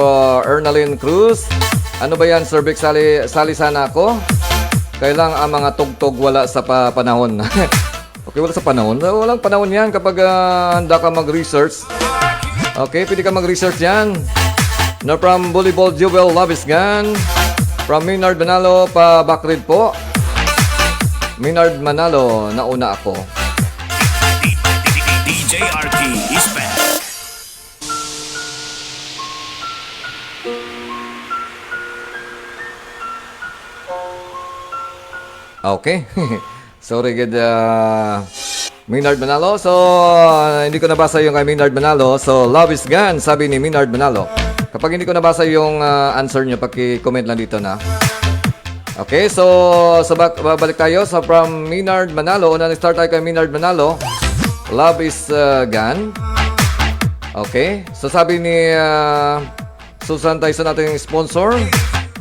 Ernalyn Cruz. "Ano ba yan, Sir Vic? Sali, sali sana ako. Kailang ang mga tugtog wala sa pa-, panahon." Okay, wala sa panahon. Walang panahon yan kapag, ah, handa ka mag-research. Okay, pwede ka mag-research yan. Na from Volleyball Jewel, "Love is gone." From Minard Manalo, pa Backread po. Minard Manalo, "Nauna ako." D J R T is back. Okay. Sorry, gid, ah, Minard Manalo. So, ah, hindi ko nabasa yung kay Minard Manalo. So, "Love is gone," sabi ni Minard Manalo. Kapag hindi ko nabasa yung, ah, answer nyo, paki-comment lang dito na. Okay, so, sa bak-, babalik tayo sa from Minard Manalo. Una, nag-start tayo kay Minard Manalo. "Love is, ah, gone." Okay, so sabi ni, ah, Susan Tyson, ating sponsor.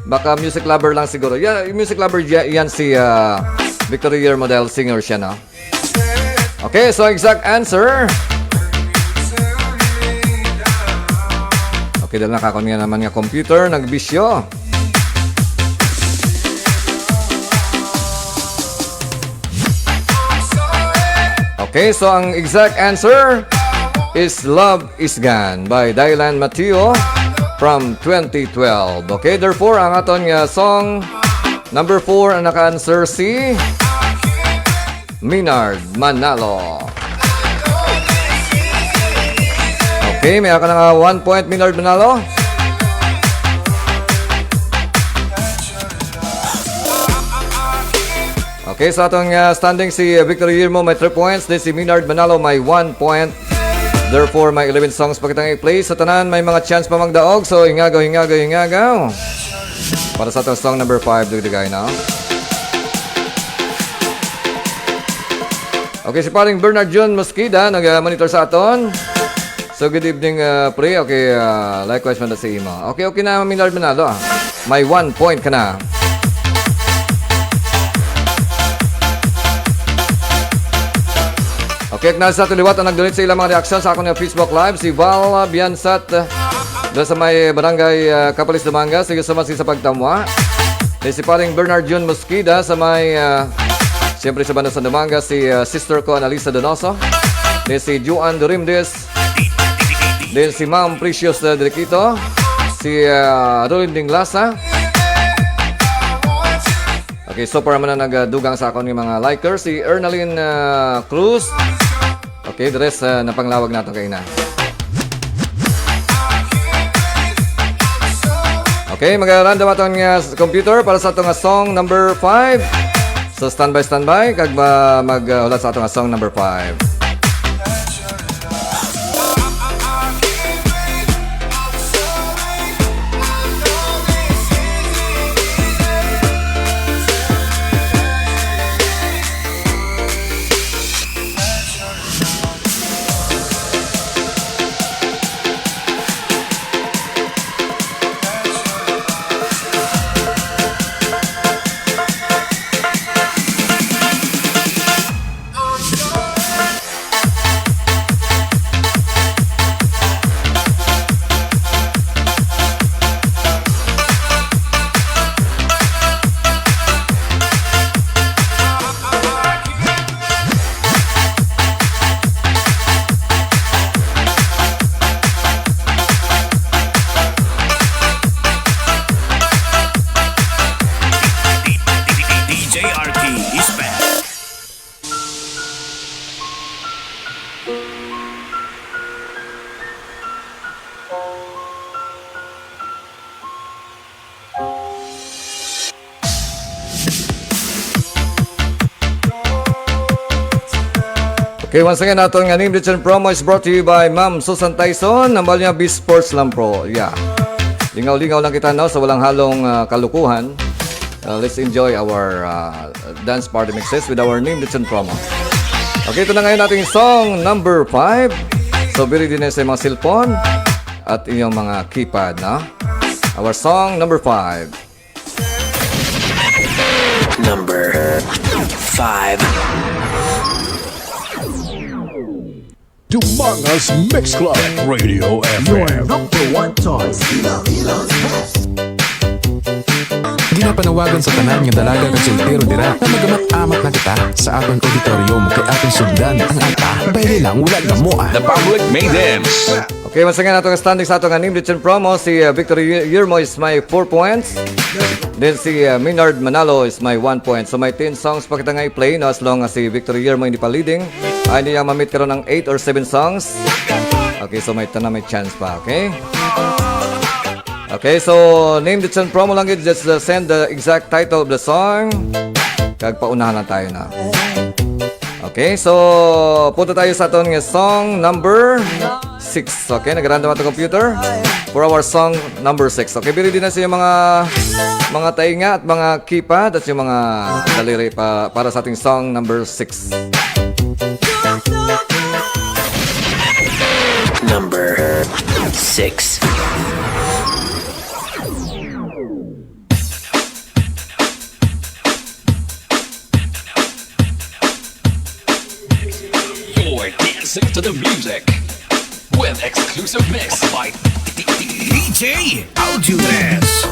Baka music lover lang siguro. Yeah, music lover ya-, yan si, ah, Victor Guillermo dahil singer siya, no? Okay, so exact answer. Okay, dahil nakakon nga naman nga computer, nagbisyo. Okay, so ang exact answer is "Love is Gone" by Dylan Mateo from twenty twelve. Okay, therefore, ang aton nga song number four ang naka-answer si Minard Manalo. Okay, may ako na nga one point, Minard Manalo. Okay, sa atong, ah, standing, si, ah, Victor Guillermo may three points, then si Minard Manalo may one point. Therefore, may eleven songs pa kitang i-play. Sa tanan, may mga chance pa magdaog. So, hingagaw, hingagaw, hingagaw. Para sa atong song number five, dugay-dugay na. Okay, si paring Bernard Jun Mosqueda, nag-, ah, monitor sa aton. So, good evening, ah, pre. Okay, ah, likewise man sa imo. Okay, okay na, Minard Manalo, ah. May one point ka na. Okay, acknowledge sa aton liwat ang nag-donate sa ilang mga reaksyon sa akon nga Facebook Live, si Val Biansat, ah, doon sa may barangay, ah, Capilis, Dumangas. Sige, sumansi sa pagtamwa. Then si paring Bernard Jun Mosqueda sa may, ah, siyempre sa banda sa Dumangas, si, ah, sister ko, Analisa Donoso. Then si Juan Dorimdes. Then si Ma'am Precious, ah, Deliquito. Si, ah, Rolinding Lasa. Okay, so para man na nagdugang sa akon nga mga likers, si Ernalyn, ah, Cruz. Okay, the rest, ah, napanglawag nato kay na. Okay, mag-random aton nga s-, computer para sa ato nga song number five. So, standby, standby, kag ma-, mag, ah, hulat sa ato nga song number five. Okay, once again, aton nga Name the Tune promo is brought to you by Ma'am Susan Tyson. Nambal niya, B Sports lang, pro. Yeah. Lingaw-lingaw lang kita, no, sa walang halong, ah, kalukuhan. Uh, let's enjoy our, uh, dance party mixes with our Name the Tune promo. Okay, ito na ngayon ating song number five. So, bili din na sa mga cellphone at inyong mga keypad, no? Our song number five. Number five. Dumangas Mix Club Radio Your F M. number one choice. Iloilo's best. Ginapanawagan sa tanan nga dalaga kag soltero dira nga magamat-amat na kita sa aton auditorium kay aton sugdan ang ata. Bayle lang, wala gamo ah. The public may dance. Okay, once again, ato nga standing sa ato nga Name the Tune promo, si uh, Victor Y- Yermo is my four points. Then si uh, Minard Manalo is my one point. So may ten songs pa kita nga i-play, no, as long as si Victor Yermo hindi pa leading. Ay, hindi niya mamit karon ang eight or seven songs. Okay, so may tanan may chance pa, okay? Okay, so Name the Tune promo lang gid. Just uh, send the exact title of the song. Kag paunahan lang tayo na. Okay, so punta tayo sa aton nga song number six. Okay, nagarandom ato computer for our song number six. Okay, bili din na sa inyong mga mga tainga at mga keypad at yung mga daliri pa, para sa ating song number six. Number six. You're dancing to the music with exclusive mix by D J Aljunes.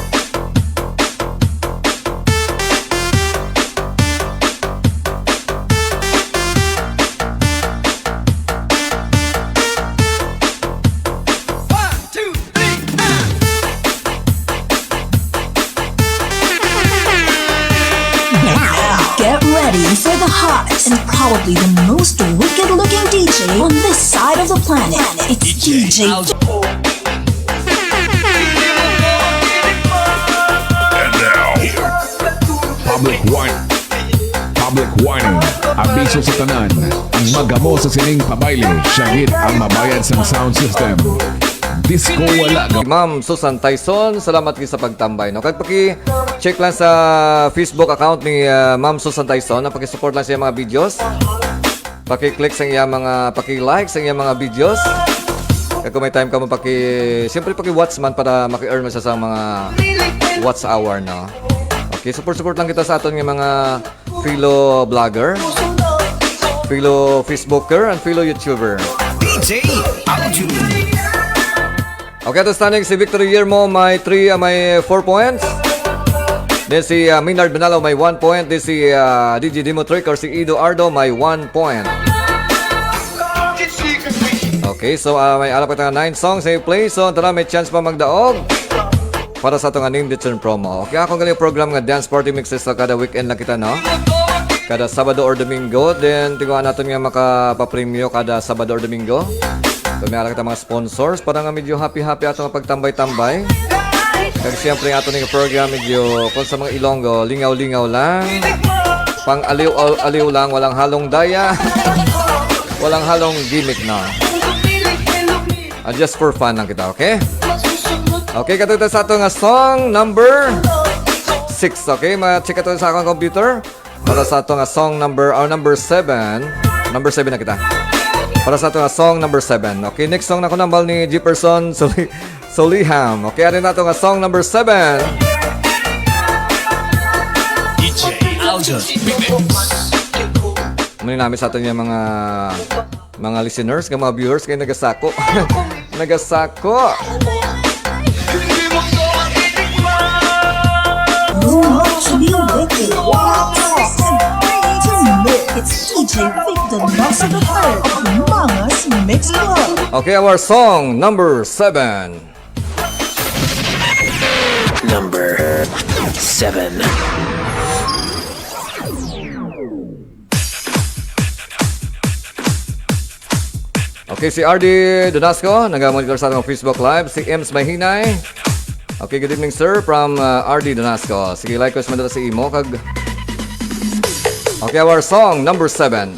Now, get ready for the hottest and probably the most wicked looking D J on this side of the planet. It's D J. And now, public warning. Public warning. Abiso sa tanan. Ang magamo sa sining pabayle, siya gid ang mabayad sang sound system. Disco wala ga- Ma'am Susan Tyson, salamat gid sa pagtambay, no? Kag paki-check lang sa Facebook account ni uh, Ma'am Susan Tyson, no? Paki-support lang sa iyang mga videos. Paki-click sa iyang mga, paki-like sa iyang mga videos. Kag kung may time ka mo, paki, siyempre paki-watch man para maki-earn mo siya sa mga watch hour, no? Okay, support-support lang kita sa aton nga mga fellow vlogger, fellow Facebooker, and fellow YouTuber. D J Aljunes. Okay, ato standing si Victor Guillermo, may three, uh, may four points. Then si uh, Minard Benalo may one point. Then si uh, D J Dimotric or si Ido Ardo may one point. Okay, so uh, may alap kita nine songs na i-play. So, ang tanan may chance pa magdaog para sa atong Name the Tune promo. Okay, akong galing program nga Dance Party Mixes sa kada weekend lang kita, no? Kada Sabado or Domingo. Then, tiguan naton nga makapapremyo kada Sabado or Domingo. So, may ara kita mga sponsors para nga medyo happy-happy ato nga pagtambay-tambay. Kag siyempre, ato ning program medyo kung sa mga Ilonggo, lingaw-lingaw lang. Pang aliw-aliw lang, walang halong daya. Walang halong gimmick na. Ah, just for fun lang kita, okay? Okay, kato ito sa ato nga song number six, okay? Ma-check ato sa akong computer. Para sa ato nga song number, or number seven. Number seven na kita. Para sa ato nga song number seven. Okay, next song na ko nambal ni Jefferson Soli Soliham. Okay, ano na ato nga song number seven? D J Aljunes. Muna namin sa ato nga mga mga listeners, nga mga viewers, kay nagasako. Nagasako. Too much new wicked. It's D J Victor Nelson the third, Mangas Mix Club. Okay, our song number seven. Number seven. Okay, si R D Donasco, nagamonitor sa atong Facebook Live. Si Ems Mahinay. Okay, good evening, sir, from uh, R D Donasco. Sige, like ko sa madala sa imo. Kag... Okay, our song number seven.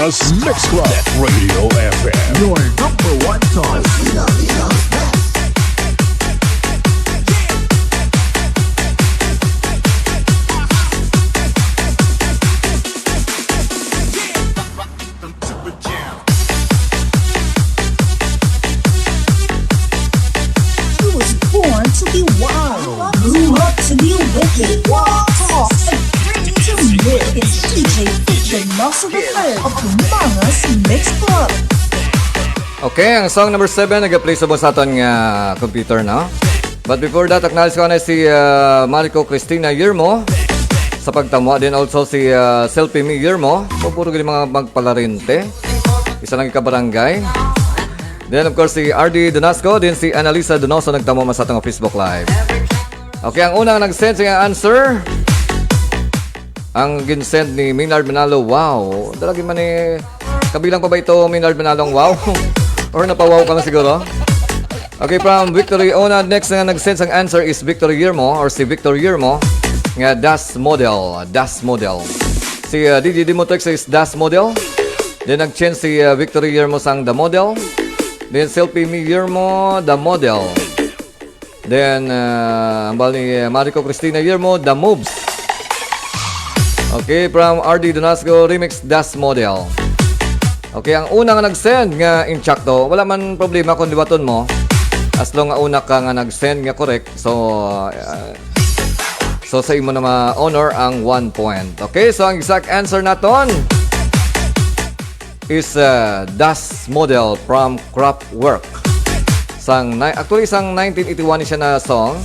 Mix Club at Radio F M. Your number one choice. He was born to be wild, grew up to be wicked, talks and to make. It's D J Victor Nelson the third of Mangas Mix Club. Okay, ang song number seven nag-play subong sa aton nga computer, no? But before that, acknowledge ko na si uh, Mariko Cristina Yermo sa pagtamo. Then also si uh, Selfie Me Yermo. Puro gini mga magpalarente. Isa lang ikabarangay. Then of course si R D Donasco, then si Annalisa Donoso nagtamo man sa atong Facebook Live. Okay, ang unang nag-send sa iyang answer, ang ginsend ni Maynard Manalo. Wow, dalagi man eh. Kabilang pa ba ito, Maynard Manalo, ang wow? Or napawaw ka lang siguro? Okay, from Victory Ona, next na nag-send sang answer is Victory Yermo or si Victor Yermo nga Das Model, Das Model. Si uh, D J Dimotex is Das Model. Then nag-change si uh, Victory Yermo sang The Model. Then Selfie Me Yermo, The Model. Then uh, ang bal ni uh, Mariko Cristina Yermo, The Moves. Okay, from R D Donasco Remix, Das Model. Okay, ang una nga nag-send nga insakto, wala man problema kung liwaton mo. As long nga una ka nga nag-send nga correct. So, uh, so sa imo na ma-honor ang one point. Okay, so ang exact answer naton is uh, Das Model from Kraftwerk. Sang, ni- actually, sang nineteen eighty-one ni siya na song.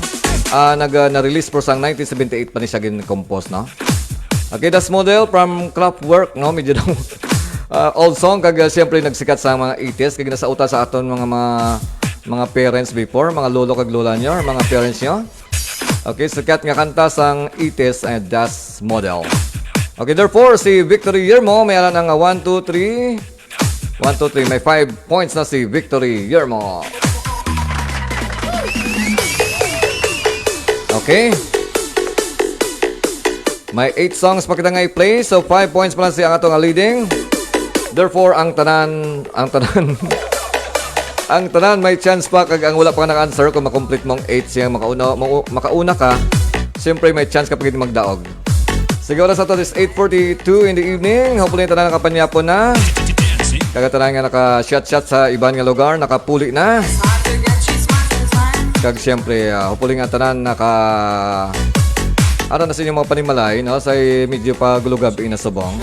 Ah, nag, uh, na-release pero sang nineteen seventy-eight pa ni siya gin-compose, no? Okay, Das Model from Kraftwerk, no? Medyo daw uh, old song, kag uh, siyempre nagsikat sa mga eighties, kag nasauta sa aton mga, mga mga parents before, mga lolo kag lola nyo, or mga parents nyo. Okay, sikat nga kanta sang eighties and Das Model. Okay, therefore, si Victory Yermo, may alam nga one, two, three. One, two, three. May five points na si Victory Yermo. Okay. May eight songs pa kita nga i-play, so five points pa lang siya ang ato nga leading. Therefore, ang tanan, ang tanan, ang tanan may chance pa, kag ang wala pa nga naka-answer, kung makomplete mong eight siya, makauna, mau- makauna ka, siyempre may chance ka pa gid magdaog. Sige, oras nato is eight forty-two in the evening. Hopefully, tanan nakapanyapon na. Kag tanan nga naka-shot-shot sa iban nga lugar, nakapuli na. Kag siyempre, ah, hopefully nga tanan naka Aron na sa inyong mga panimalay, no? Sa medyo pa gulugab ina subong.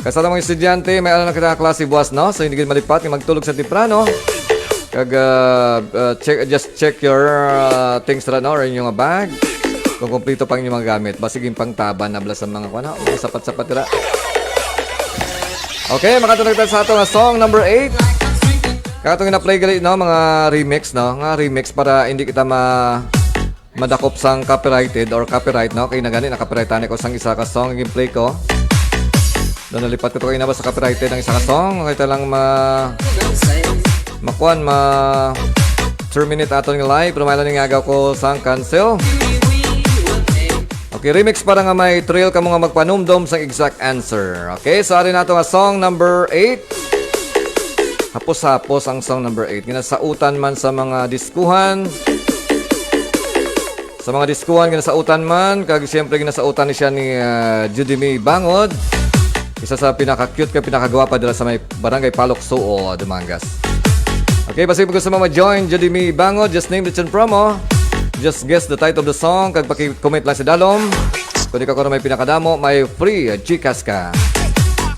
Kay sa mga estudyante, may alam na kita klase buwas, no? So hindi gid malipat nga magtulog sa temprano. Kag ah, ah, check, just check your ah, things ra, no? Or inyong bag. Kung kompleto pa ang inyong mga gamit. Basig yung pangtaban na bala sa mga kuwan, ha? Mga sapat-sapat ra. Okay, makatulog tayo sa ato nga song number eight. Katong na-play gali, no? Mga remix, no? Nga remix para hindi kita ma madakop sang copyrighted or copyright, no? Kay nagani na-copyrightan ko sang isa ka song yung play ko. Doon nalipat ko to kayo na ba sa copyrighted ang isa ka song? Okay, ta lang ma makuan, ma terminate aton nga live, pero may lang nga agaw ko sang cancel. Okay, remix para nga may thrill kamo nga magpanumdom sang exact answer. Okay, so ari nato nga song number eight. Hapos-hapos ang song number eight. Ginasautan man sa mga diskuhan. Sa mga diskuhan, ginasautan man. Kag siyempre, ginasautan ni siya ni ah, Judy May Bangod. Isa sa pinaka-cute kag pinakagwapa dira sa may Barangay Palok Suo, Dumangas. Okay, basta kung gusto mo ma-join, Judy May Bangod, just name the Chan Promo. Just guess the title of the song, kag paki-comment lang sa dalom. Kung di ka kuno may pinakadamo, may free ah, Gcash ka.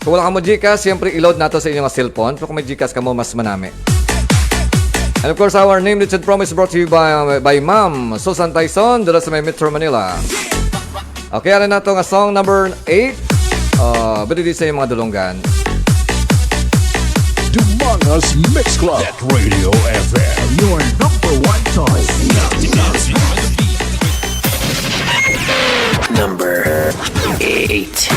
Kung wala ka mo Gcash, siyempre i-load nato sa inyong cellphone. Pero kung may Gcash ka mo, mas manami. And of course, our name, Richard Promise, brought to you by, by Ma'am Susan Tyson, dala sa may Metro Manila. Okay, ano na to nga song number eight? Uh, Bili di sa inyong mga dulunggan. Dumangas Mix Club at Radio F M. Your number one choice. Number eight.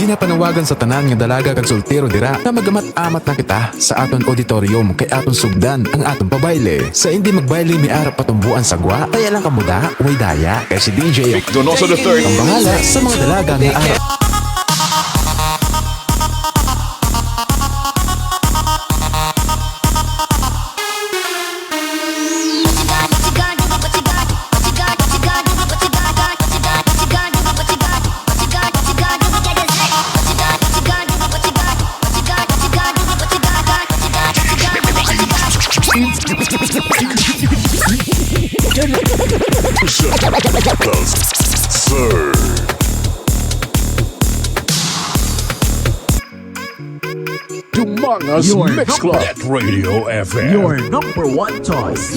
Nga panawagan sa tanan nga dalaga kag soltero dira nga magamat-amat na kita sa aton auditorium kay aton sugdan ang aton pabayle. Sa hindi magbayle may ara patumboan sa gwa, kaya lang kamuda, way daya kay si D J Vic Donoso the third ang bahala sa mga dalaga nga ara. Sir. Dumangas Your Mix Club. Number Radio F M. Your number one choice.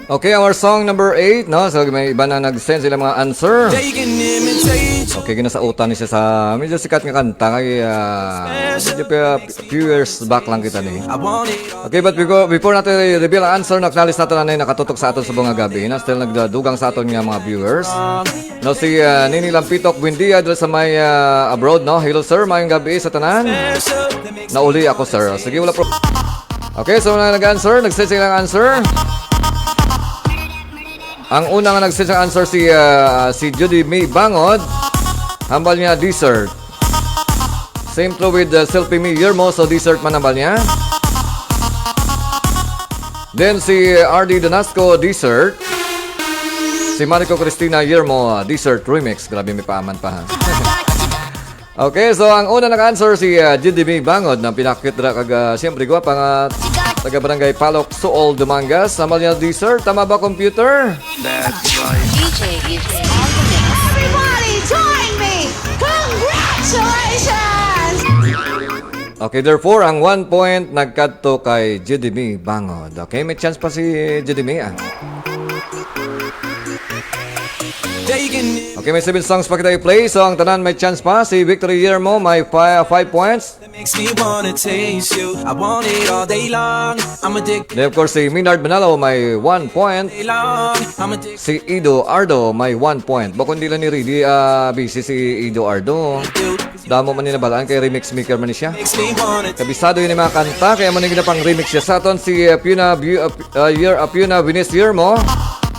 Okay, our song number eight, no? So, may iba na nag-send sila mga answer. They can imitate. Okay, ginasautan ni siya sa medyo sikat nga kanta kay, ah, medyo pa few years back lang kita ni. I want it all. Okay, but before, before natin i-reveal ang answer, acknowledge natin na nakatutok sa aton subong nga gabi. Na still nagdadugang sa aton nga mga viewers. No, si, ah, Nini Lampitok, buen dia dira sa may, ah, abroad, no? Hello, sir. Mayong gabi sa tanan. Nauli ako, sir. Sige, wala pro-, okay, so na nag-answer, nag-send sila ng answer. Ang una nga nag-send sa answer si, ah, si Judy May Bangod. Hambal niya, dessert. Same through with, uh, Selfie Me Yermo, so dessert man ang bal niya. Then si R D Donasco, dessert. Si Marico Cristina Yermo, uh, dessert remix. Grabe, may paaman pa, ha? Okay, so ang una nag-answer si, uh, G D B Bangod, na pinakit ra kag, uh, siyempre, gwapa nga taga Barangay Palok, Suol, Dumangas. Hambal niya, dessert. Tama ba, computer? That's right. D J, D J, on the mix. Everybody join me! Congratulations! Okay, therefore, ang one point nagkadto kay Judemy Bangod. Okay, may chance pa si Judemy, ah. Taking it. Okay, may seven songs pa kita i-play. So, ang tanan may chance pa. Si Victory Yermo may fi-, five points. Makes me wanna taste you. I want it all day long. I'm addicted. Then, of course, si Minard Manalo may one point. Day long. I'm addicted. Si Ido Ardo may one point. Bako hindi lang ni Reedy, ah, busy si Ido Ardo. Damo man ni nabalaan kay remix maker man ni siya. Makes me wanna. Kabisado yun yung mga kanta, kaya mo nang ginapang remix siya. Sa aton si, ah, Piuna, Bu-, ah, Pi-, ah, Yer-, ah, Piuna Venus Yermo.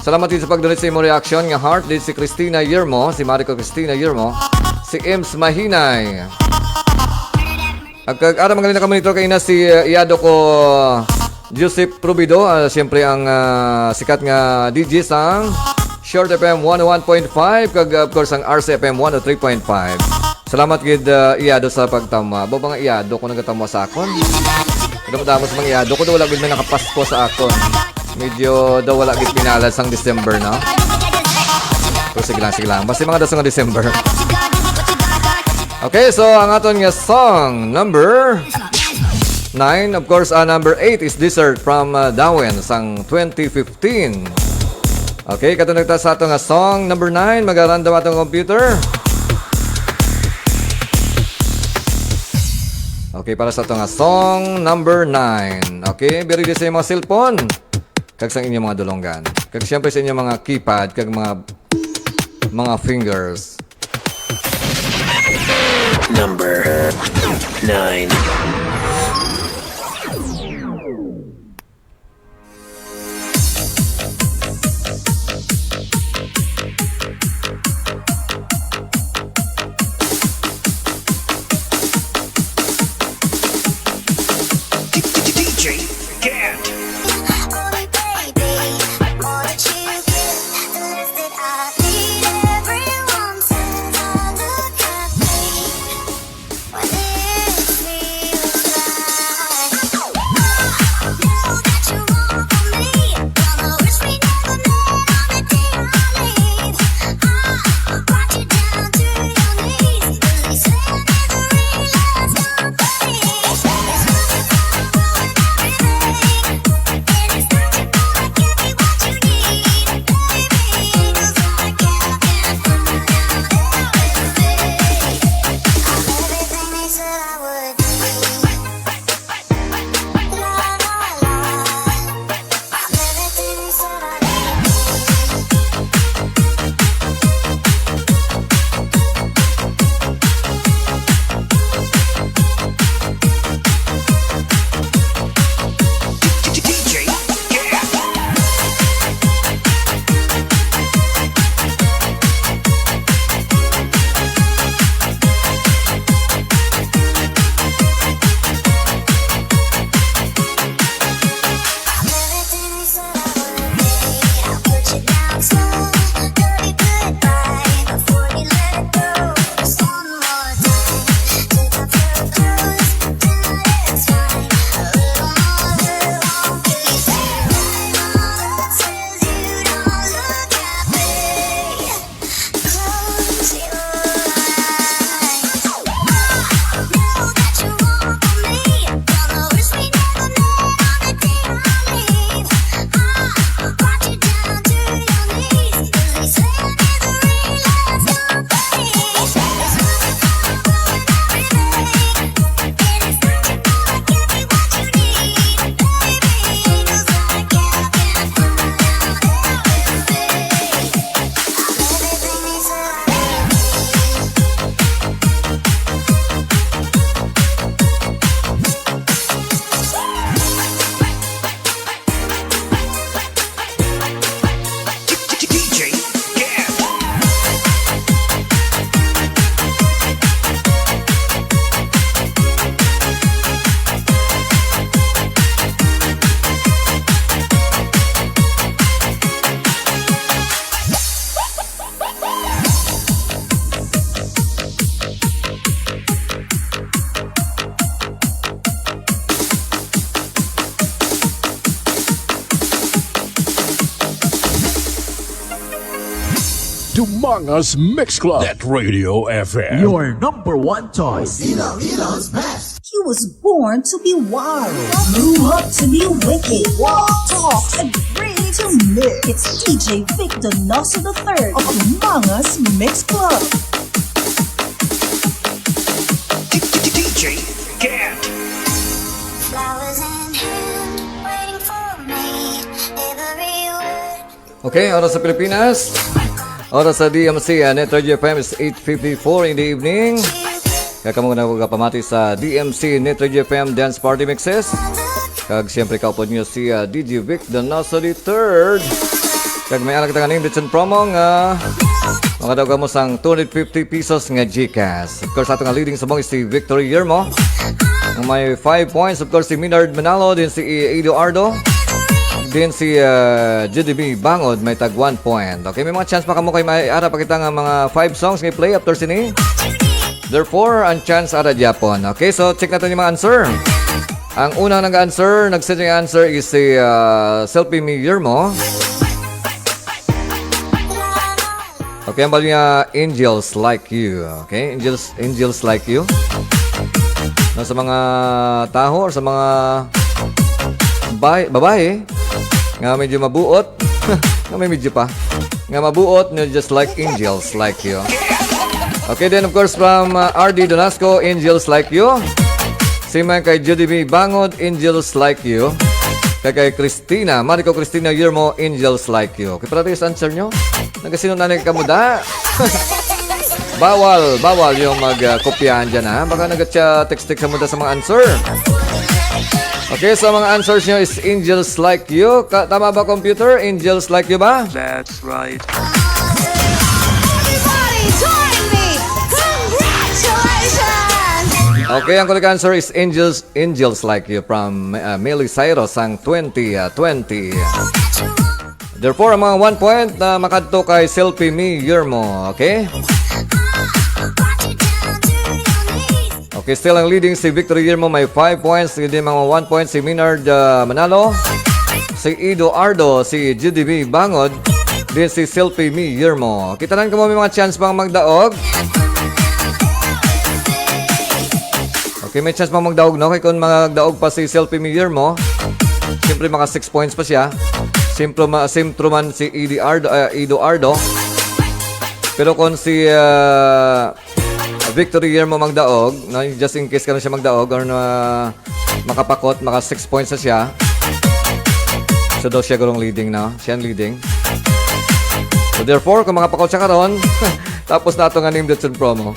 Salamat din sa pag-donate sa imo reaction nga heart. Din si Christina Yermo, si Marico Christina Yermo, si Ems Mahinay. Ag kag ara, magaling nakamonitor kay na si, uh, Iyado ko, uh, Joseph Probido, uh, siyempre ang, uh, sikat nga D J sang Short F M one oh one point five, kag, uh, of course, ang R C F M one oh three point five. Salamat gid, uh, Iyado, sa pagtama. Ba, mga Iyado ko nagtama sa akon. Kadamo-damo sa mga Iyado ko, daw wala gid may nakapasko sa akon. Medyo daw wala gid pinalad sang December, no? Pero sige lang, sige lang. Basta mga dason nga December. Okay, so ang aton nga song number nine, of course, ah, number eight is Dessert from, ah, Darwin sang twenty fifteen. Okay, kato na ta sa ato nga song number nine. Magarandom atong computer. Okay, para sa ato nga song number nine. Okay, be ready sa inyong mga cellphone. Kag sa inyong mga dulonggan. Kag siyempre sa inyong mga keypad, kag mga, mga fingers. Number nine. D J Cat. Dumangas Mix Club. Net Radio F M. Your number one choice. Ilong's best. He was born to be wild, grew up to be wicked, talks and free to mix. It's D J Vic Donoso the third of Mangas Mix Club. D J Cat. Flowers in hand, waiting for me. Every word. Okay, oras sa Pilipinas. Oras sa D M C, ah, Net Radio F M is eight fifty-four in the evening. Kaya kamo na magpamati sa D M C Net Radio F M Dance Party Mixes. Kag siyempre, kaupod niyo si, ah, D J Vic Donoso the third. Kag may anak kita nga name, Ditson Promo, nga makadaog kamo sang two hundred fifty pesos nga GCash. Of course, ato nga leading sa mga si Victory Yermo. Ang may five points, of course, si Minard Manalo, din si Edo Ardo, din si, ah, Judy B Bangod, may tag one point. Okay, may mga chance pa kamo kay may ara pa kita nga mga five songs nga i-play after sini. Therefore, ang chance ara gyapon. Okay, so check natin yung mga answer. Ang unang nag-answer, nag-send yung answer is si, ah, Selfie Me Yermo. Okay, ang bali niya, Angels Like You. Okay, Angels, Angels Like You. Na sa mga taho or sa mga bay-, babae nga medyo mabuot, nga may medyo pa, nga mabuot, nga just like Angels Like You. Okay, then of course from, uh, R D Donasco, Angels Like You. Si man kay Judy B Bangod, Angels Like You. Kay, kay Christina, Marico Christina Yermo, Angels Like You. Kay para sa answer nyo, nagasino na nagkamuda? Bawal, bawal yung mag, uh, kopyahan dyan, ha? Baka nag-text-text sa muda sa mga answer. Okay, so mga answers nyo is Angels Like You. Ka, tama ba, computer? Angels Like You ba? That's right. Everybody, join me! Congratulations! Okay, ang correct answer is Angels, Angels Like You from, uh, Miley Cyrus sang twenty, uh, twenty. Therefore, ang mga one point na makadto kay Selfie Me Yermo, okay? Okay, still ang leading si Victory Yermo, may five points. Hindi, mga one point si Minard, ah, Manalo, si Ido Ardo, si Judy B Bangod, din si Selfie Me Yermo. Kita lang kamo may mga chance pang magdaog. Okay, may chance pang magdaog, no? Kay kung magdaog pa si Selfie Me Yermo, siyempre, maka six points pa siya. Sentro ma-, sentro man si Ido Ardo, ah, Ido Ardo. Pero kung si, ah, Victory Yermo magdaog, no? Just in case ka na siya magdaog or na makapakot, maka six points na siya. So daw siya gurong leading, no? Siya ang leading. So therefore, kung makapakot siya karon, tapos na ato nga Name That Tune promo.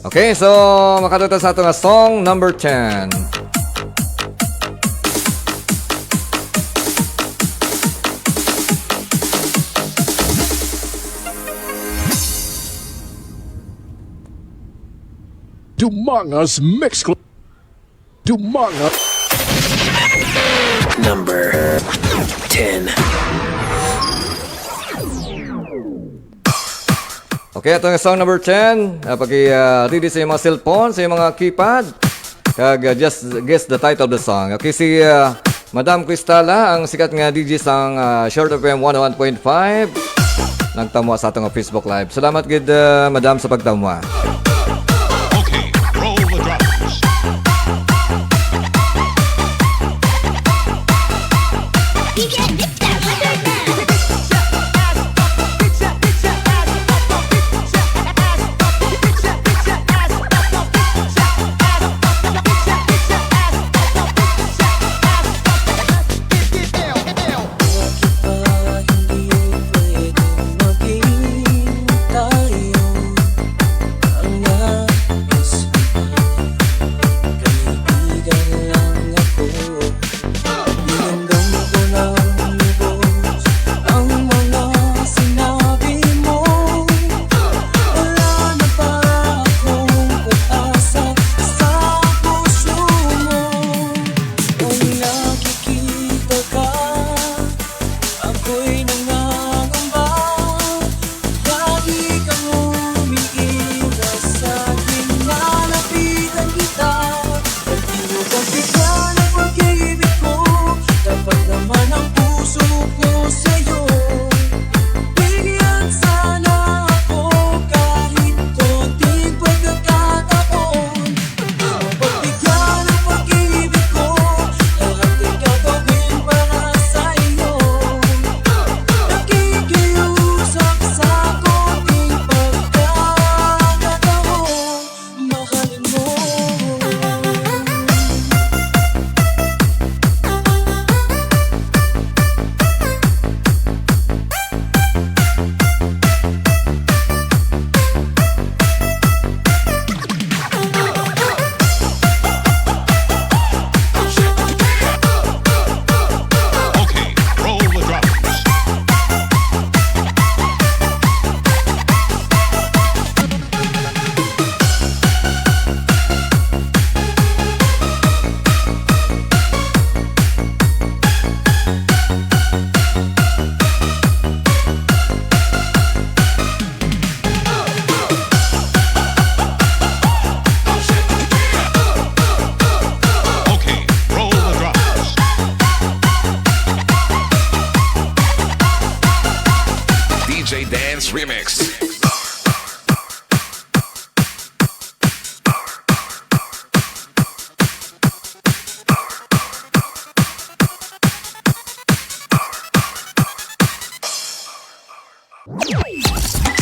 Okay, so makadto ta sa ato nga song number ten. Dumangas Mix Club. Dumangas. Number ten. Okay, ato nga song number ten. Ah, paki, ah, ready sa inyong mga cellphone, sa inyong mga keypad. Kag, ah, just guess the title of the song. Okay, si, ah, Madam Cristala, ang sikat nga D J sang, ah, Short F M one oh one point five. Nagtamwa sa atong Facebook Live. Salamat gid, ah, Madam, sa pagtamwa. Okay, roll the drums. Dance Remix.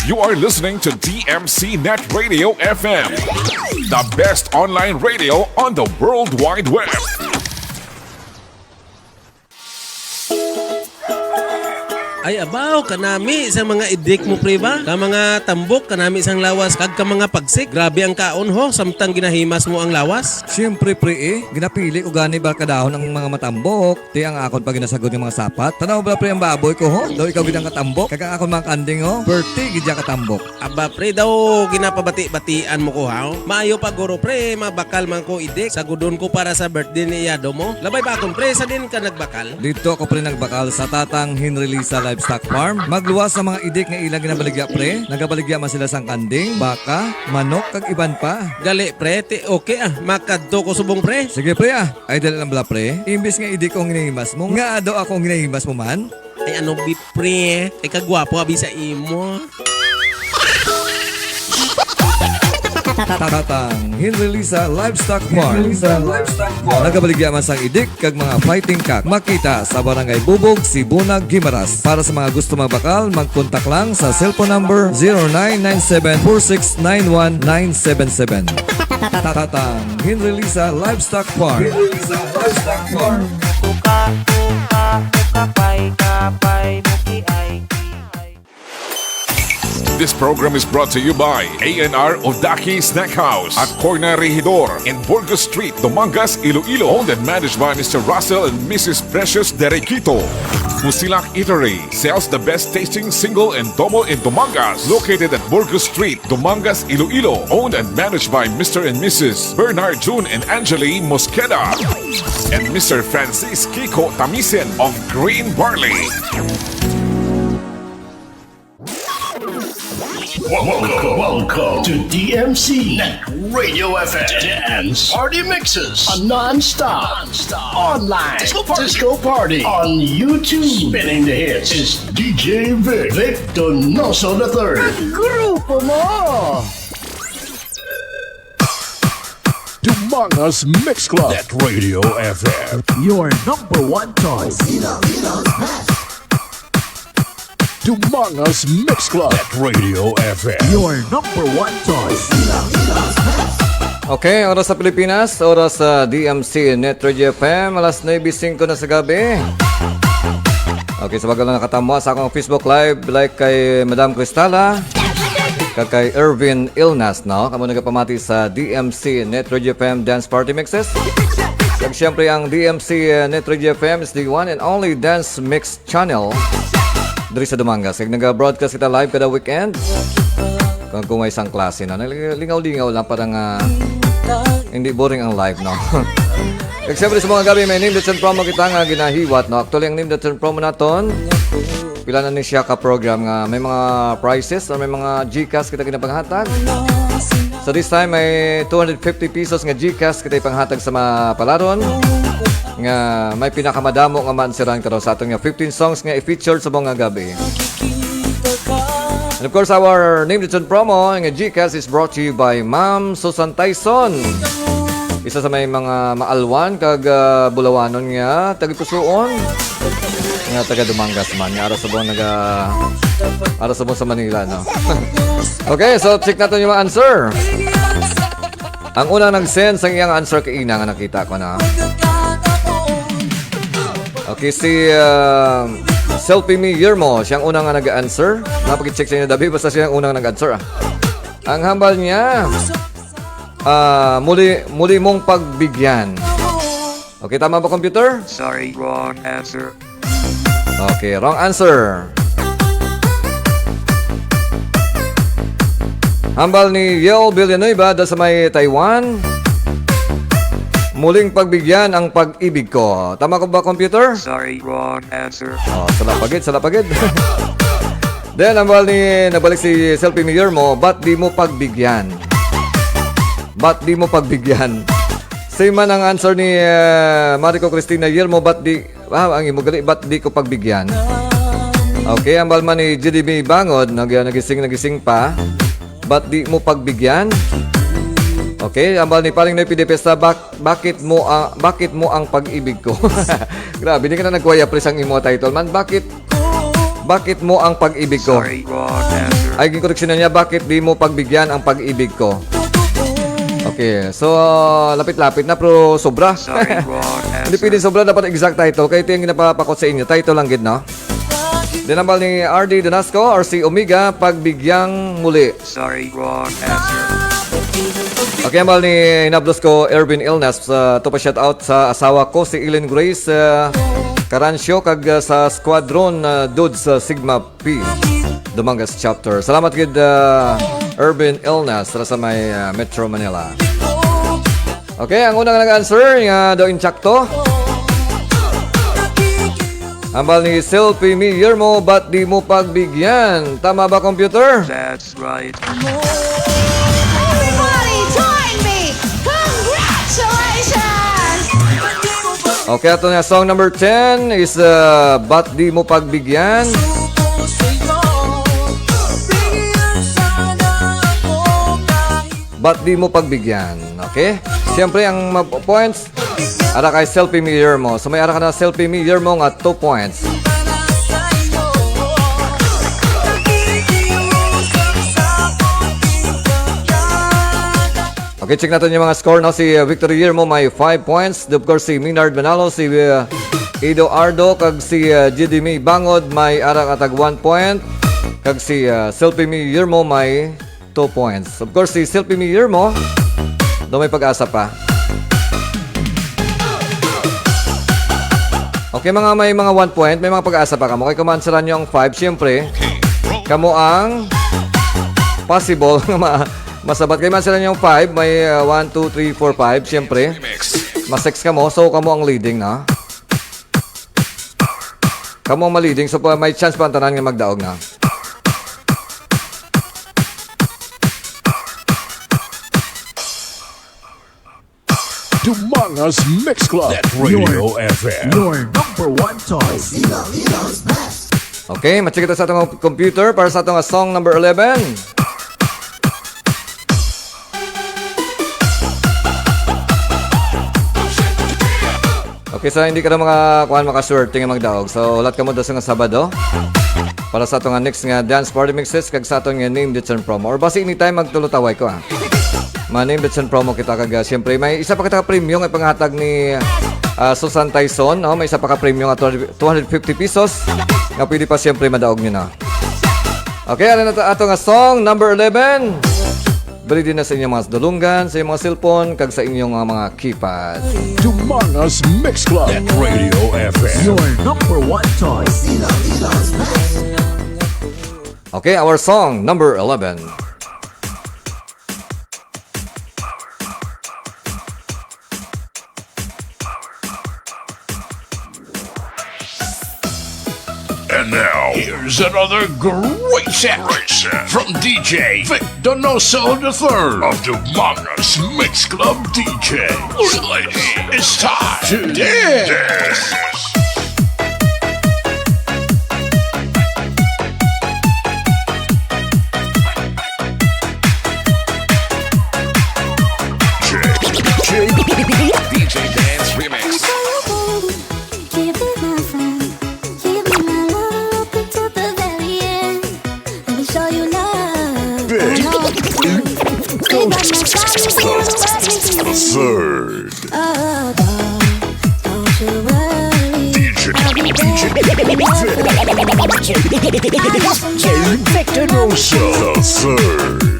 You are listening to D M C Net Radio F M, the best online radio on the World Wide Web. Ay, abaw, kanami sa mga idik mo, pre, ba? Ka mga tambok, kanami sang lawas, kag ka mga pagsik. Grabe ang kaon, ho, samtang ginahimas mo ang lawas. Siyempre, pre, eh. Ginapili ko gani ba kadahon ang mga matambok. Ti ang akon pa ginasagod nga mga sapat. Tanaw bala, pre, ang baboy ko, ho. Daw ikaw gid ang katambok. Kag ang akon mga kanding, ho. Berti gid ya katambok. Aba, pre, daw ginapabati-batian mo ko, ha? Maayo pa, guro, pre, mabakal man ko idik. Sagudon ko para sa birthday ni Yado mo. Labay pa akon, pre, sa din ka nagbakal? Dito ako, pre, nagbakal sa Tatang Henry Lisa Livestock Farm. Magluwas sa mga idik nga ilang ginabaligya, pre. Nagabaligya man sila sang kanding, baka, manok, kag iban pa. Gali, pre, ti okay, ah. Makadto ko subong, pre. Sige, pre, ah. Ay, dali lang bala, pre. Imbis nga idik ko ang ginahimas mo, nga ado ako ang ginahimas mo man? Ay, ano, bi, pre? Ay, kagwapo, abi, sa imo. Tatang Henry Lisa Livestock Farm. Henry Lisa Livestock Farm. Nagabaligya man sang idik kag mga fighting cock. Makita sa Barangay Bubog, Sibuna, Guimaras. Para sa mga gusto magbakal, mag-contact lang sa cellphone number zero nine nine seven four six nine one nine seven seven. Tatang Henry Lisa Livestock Farm. Henry Lisa Livestock Farm. Kuka, kuka, kuka, pay, kapay, muki, ay, kiay. This program is brought to you by A N R Odaki Snack House at Corner Regidor in Burgos Street, Dumangas, Iloilo. Owned and managed by Mister Russell and Missus Precious Derequito. Musilak Eatery sells the best tasting single and double in Dumangas. Located at Burgos Street, Dumangas, Iloilo. Owned and managed by Mister and Missus Bernard June and Angeli Mosqueda and Mister Francis Kiko Tamisen of Green Barley. Welcome, welcome to D M C Net Radio F M Dance Party Mixes, a non-stop, non-stop online disco party, disco party on YouTube. Spinning the hits is D J Vic, Vic Donoso the third. Ang grupo mo! Dumangas Mix Club. Net Radio F M. Your number one choice. Dumangas Mix Club. Net Radio F M. Your number one choice. Okay, oras sa Pilipinas, oras sa D M C Net Radio F M, alas nuebe singko na sa gabi. Okay, sa bago lang nakatamwa sa akong Facebook Live, like kay Madam Cristala, kag kay Ervin Ilnas, no? Kamo nagapamati sa D M C Net Radio F M Dance Party Mixes. Kag siyempre, ang D M C, uh, Net Radio F M is the one and only dance mix channel diri sa Dumangas. Kag naga-broadcast kita live kada weekend. Kung, kung may isang klase, no? Nalingaw-lingaw lang para nga hindi boring ang live, no? Kag siyempre, sa mga gabi, may Name That Tune promo kita nga ginahiwat, no? Actually, ang Name That Tune promo naton, pila na ni siya ka program nga may mga prizes or may mga GCash kita ginapanghatag. So this time, may two hundred fifty pesos nga GCash kita ipanghatag sa mga palaron nga may pinakamadamo nga maansiran karon sa aton nga fifteen songs nga i-feature sa mga gabi. And of course, our Name That Tune promo nga GCash is brought to you by Ma'am Susan Tyson. Isa sa may mga maalwan kag, ah, bulawanon nga tagipusuon nga taga Dumangas man, nga ara subong naga-, ara subong sa Manila, no? Okay, so check naton yung mga answer. Ang unang nag-send sang iyang answer kay ina nga nakita ko na. Okay, si, ah, Selfie Me Yermo, siyang unang nga nag-answer. Napakit-check sa inyo, Dabi, basta siyang unang nag-answer, ah. Ang hambal niya, ah, muli, muli mong pagbigyan. Okay, tama ba, computer? Sorry, wrong answer. Okay, wrong answer. Hambal ni Yel Villanueva da sa may Taiwan. Muling pagbigyan ang pag-ibig ko. Tama ko ba, computer? Sorry, wrong answer. Oh, salapagid, salapagid. Then, hambal ni, nabalik si Selfie Mayor mo, ba't di mo pagbigyan? Ba't di mo pagbigyan? Same man ang answer ni, eh, Marico Cristina Yermo, ba't di, ah, ang imo gali, ba't di ko pagbigyan? Okay, ambal man ni G D B Bangod, nag-, nagising, nagising pa. Ba't di mo pagbigyan? Okay, ambal ni Paring Noy Pidipesta, bak-, bakit mo, ah, bakit mo ang pag-ibig ko? Grabe, di ka na nagkuwaya, pre, sang imo title man. Bakit, bakit mo ang pag-ibig ko? Ay, ginkoreksyon na niya, bakit di mo pagbigyan ang pag-ibig ko? Okay, so, ah, lapit-lapit na, pero sobra. Hindi pwede sobra, dapat exact title. Kaya ito yung ginapapakot sa inyo. Title lang gid, no? Dinambal ni R D Donasco, R C Omega, pagbigyang muli. Sorry, wrong answer. Okay, ambal ni Hinablos ko, Erwin Ilnas, sa to pa shout out sa asawa ko, si Ellen Grace, ah, Carancio, kag, ah, sa Squadron, ah, Dudes sa Sigma P, Dumangas Chapter. Salamat gid, ah, Erwin Ilnas, sa may, ah, Metro Manila. Okay, ang unang nag-answer nga daw insakto. Ambal ni Selfie Mi Yermo, ba't di mo pagbigyan? Tama ba, computer? That's right. Everybody, join me! Congratulations! Okay, ato na song number ten is, uh, Ba't Di Mo Pagbigyan? Ba't Di Mo Pagbigyan? Okay? Siyempre, ang ma-, points, ara kay Selfie Mi Yermo. So, may ara ka na Selfie Mi Yermo nga two points. Okay, check natin yung mga score, no? Si, uh, Victor Yermo may five points. Of course, si Minard Manalo, si, uh, Edo Ardo, kag si, uh, Jidimi Bangod may ara ka tag one point. Kag si, uh, Selfie Mi Yermo may two points. Of course, si Selfie Mi Yermo, daw may pag-asa pa. Okay, mga may mga one point, may mga pag-asa pa kamo. Kay kung ma-answeran nyo ang five, siyempre, kamo ang possible nga ma-, masabat. Kay ma-answeran nyo ang five, may, uh, one, two, three, four, five, siyempre. Ma-six kamo, so kamo ang leading na. Kamo ang ma-leading, so pa, may chance pa ang tanan nga magdaog na. Dumangas Mix Club. That Radio Your, F M. Your number one choice. Okay, ma-check kita sa atong computer para sa atong song number eleven. Okay, so hindi ka na mga, kuan, makaswerte nga magdaog. So, hulat kamo daw sa nga Sabado para sa ato nga next nga dance party mixes kag sa ato nga name, dates, and promo. Or basi anytime magtulotaway ko, ah. Ma-name, dates, and promo kita kag, ah, siyempre, may isa pa kita ka premyo nga ipangatag ni, ah, Susan Tyson, no? May isa pa ka premyo nga two hundred fifty pesos nga pwede pa siyempre madaog nyo na. Okay, ano na ta-, ato nga song number eleven. Ready na sa inyong mga dulunggan, sa inyong mga cellphone, kag sa inyong, ah, mga keypad. Dumangas Mix Club. That Radio F M. Your number one choice. Okay, our song number eleven. And now, here's another great set, great set from D J Vic Donoso the third of Dumangas Mix Club D J. Ladies, it's time to dance. D J Dance Remix. Give me my friend, give me my love, up to the very end. Let me show you love. Big. Stay by my side, you do what you do. Absurd. Oh, don't, don't you worry. D J, I'll be there. D J, D J Victor Rosso. Absurd.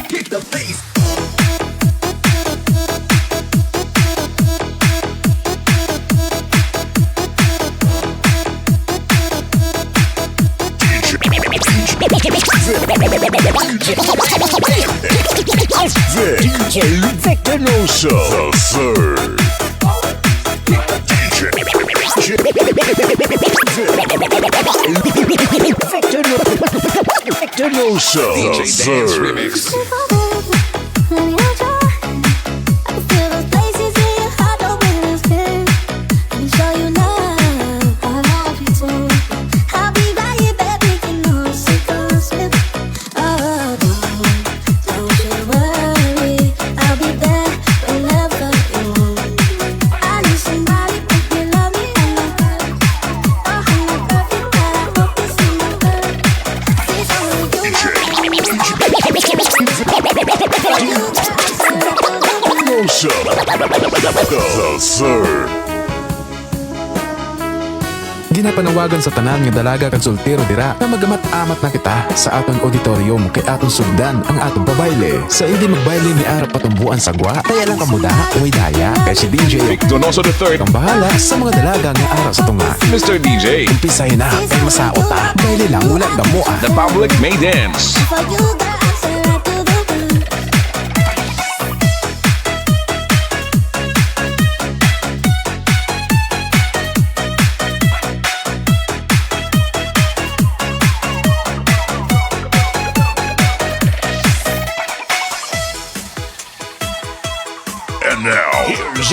Kick the bass. D J Victor Rosso. The third. D J. Daniel Show. D J Dance Remix. Show. The Sir. Ginapanawagan sa tanan nga dalaga kag soltero dira nga magamat-amat na kita sa aton auditorium kay aton sugdan ang aton pabayle. Sa indi magbayle ni ara patumboan sa gwa, kaya lang kamuda, way daya. Kay si D J Donoso the third ang bahala sa mga dalaga nga ara sa tunga. Mister D J. Umpisahin na, kay masaot ta. Bayle lang, wala gamo ah. The public may dance. And now, here's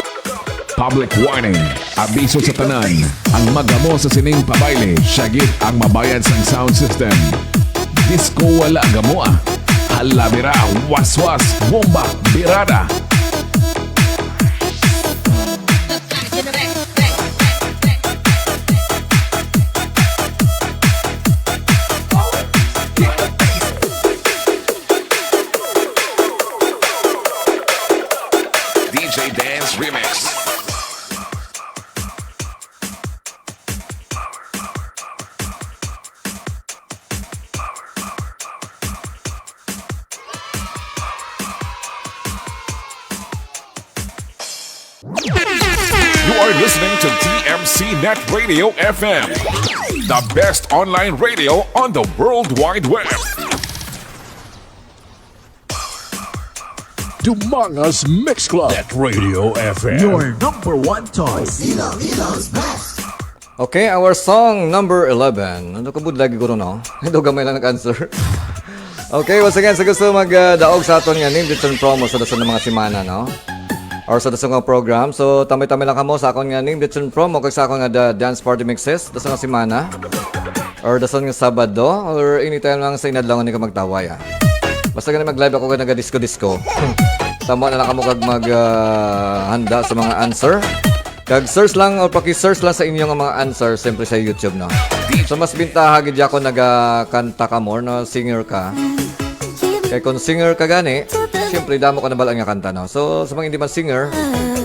public warning. Abiso sa tanan. Ang magamo sa sining pabayle, siya gid ang mabayad sang sound system. Disco wala gamoa. Halabira, waswas, bomba, birada. D J Dance Remix. You are listening to T M C Net Radio F M, the best online radio on the World Wide Web. Dumangas Mix Club. Net Radio F M. Your number one choice. Iloilo's best. Okay, our song number eleven. Ano ka budlay guro, no? Ito gamay lang nag-answer. Okay, once again, sa gusto mag, ah, daog sa aton nga Name Dichon promo sa dason nga mga semana, no? Or sa dason nga program. So, tambay-tambay lang kamo sa akon nga Name Dichon promo kag sa akon nga da-, dance party mixes dason nga semana. Or dason nga Sabado, or anytime lang sa inadlaw ni ka magtaway, ah. Basta gani mag-live ako ka naga-disco-disco. Tama na lang kamo kag mag, ah, handa sa mga answer. Kag search lang o paki-search lang sa inyo nga mga answer, siyempre sa YouTube, no? So, mas bintaha gid ako nagakanta ka more, no? Singer ka. Kay kung singer ka gani, siyempre, damo ka na bala nga kanta, no? So, sa mga hindi man singer,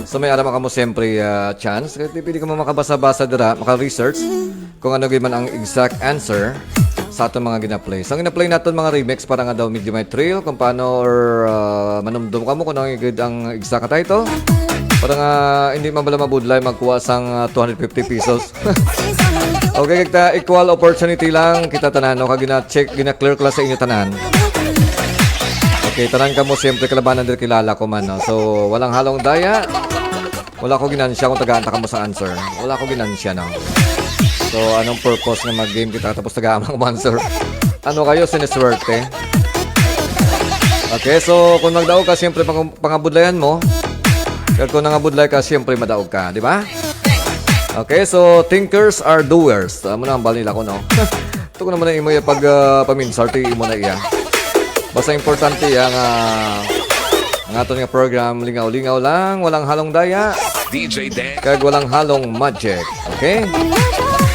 so may ara man kamo, siyempre, ah, chance. Kaya di pwede ka mo makabasa-basa dira, maka-research kung ano gid man ang exact answer sa aton mga gina-play. So, ang gina-play naton mga remix para nga daw medyo may thrill kung paano or, ah, manumdum ka mo kung ano gid ang exact nga title. Para nga hindi man bala mabudlay magkuha sang, ah, two hundred fifty pesos. Okay, kita equal opportunity lang kita tanan, no? Kag gina-check, gina-clear ko lang sa inyo tanan. Okay, tanan kamo siyempre kalabanan diri kilala ko man, no? So, walang halong daya. Wala ko ginansya kung tagaan ta kamo sa answer. Wala ko ginansya, no? So, anong purpose nga mag-game kita tapos tagaan mo ang answer? Ano kayo, siniswerte? Okay, so kung nagdaog ka, siyempre pang pangabudlayan mo. Kag kung nangabudlay ka, siyempre madaog ka, di ba? Okay, so thinkers are doers. Amo na ang bal nila ko, no? Ito ko naman ang imo yung pag, ah, paminsar, ti imo na iya. Basta importante iya nga ang aton nga program, lingaw-lingaw lang, walang halong daya, D J Dan. Kag walang halong magic. Okay?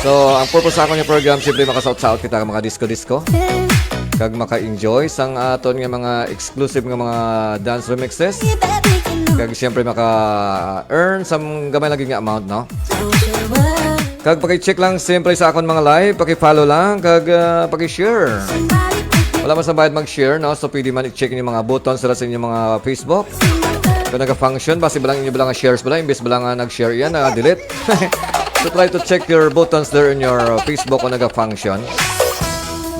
So, ang purpose sa akon nga program, siyempre makasaot-saot kita, mga disco-disco. Kag maka-enjoy sang aton nga mga exclusive nga mga dance remixes. Kag siyempre maka-earn sa gamay lagi nga amount, no? Kag paki-check lang siyempre sa akon mga live, paki-follow lang, kag, ah, paki-share. Wala man sa bayad mag-share, no? So pwede man i-check inyo mga buttons sila sa inyong mga Facebook. Kung naga-function, basi balang inyo balang shares bala, imbes balang nga nag-share yan, na-delete. So try to check your buttons there in your, uh, Facebook kung naga-function.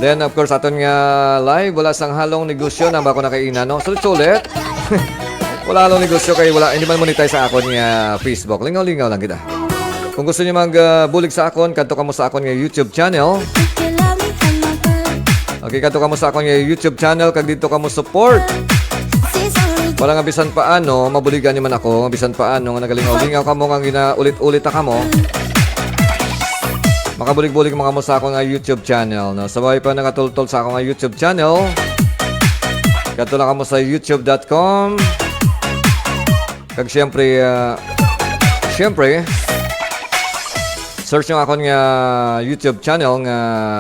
Then, of course, aton nga live, wala sang halong negosyo na ba ko nakaina, no? Sulit-sulit. Wala halong negosyo kay wala, hindi man monetize sa akon nga Facebook. Lingaw-lingaw lang kita. Kung gusto niyo mag, uh, bulig sa akon, kadto kamo sa akon nga YouTube channel. Kay kadto kamo sa akon nga YouTube channel kag didto kamo support. Para nga bisan paano, mabuligan niyo man ako, nga bisan paano nga nagalingaw-lingaw kamo nga ginaulit-ulit ta kamo. Makabulig-bulig mo kamo sa akon nga YouTube channel, no? Sa way pa nakatultol sa akon nga YouTube channel, kadto lang kamo sa youtube dot com. Kag siyempre, ah, siyempre, search nyo akon nga YouTube channel nga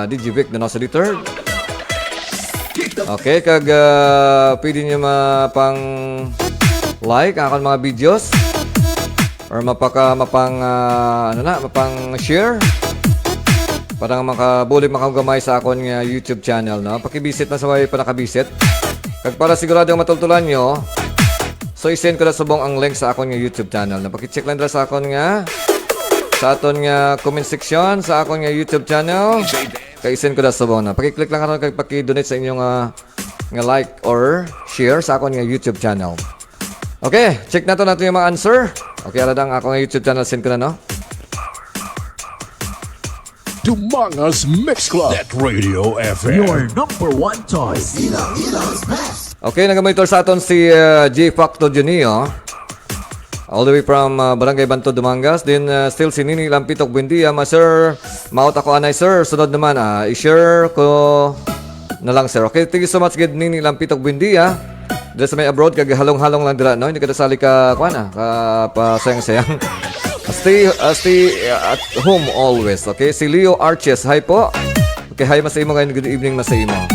D J Vic the Nasa Leader. Okay, kag ah, pwede nyo mapang like ang akon mga videos or mapaka mapang ah, ano na, mapang share para nga makabulig makagamay sa akon nga YouTube channel, no? Pakibisit na sa way pa nakabisit. Kag para sigurado nga matultulan nyo, so, i-send ko na subong ang link sa akon nga YouTube channel. Na paki-check lang dira sa akon nga, sa aton nga comment section sa akon nga YouTube channel. Kay i-send ko na subong na. Paki-click lang karon kag paki-donate sa inyong ah, nga like or share sa akon nga YouTube channel. Okay, check nato nato yung mga answer. Okay, ara ang ako nga YouTube channel, send ko na, no? Dumangas Mix Club at Radio F M. Your number one choice. Okay, nagamonitor sa aton si uh, J Facto Junio. All the way from uh, Barangay Bantod, Dumangas. Then uh, still si Nini Lampitok Buendia. Ma sir, maot ako anay sir. Sunod naman, ah, i-share ko na lang sir. Okay, thank you so much gid Nini Lampitok Buendia. Dira sa may abroad, kag halong-halong lang dira, no? Hindi ka dasali ka, kuan ah, ka pasayang-sayang. Stay, uh, stay uh, at home always, okay? Si Leo Arches, hi po. Okay, hi, masay mo ngayon. Good evening, masay mo.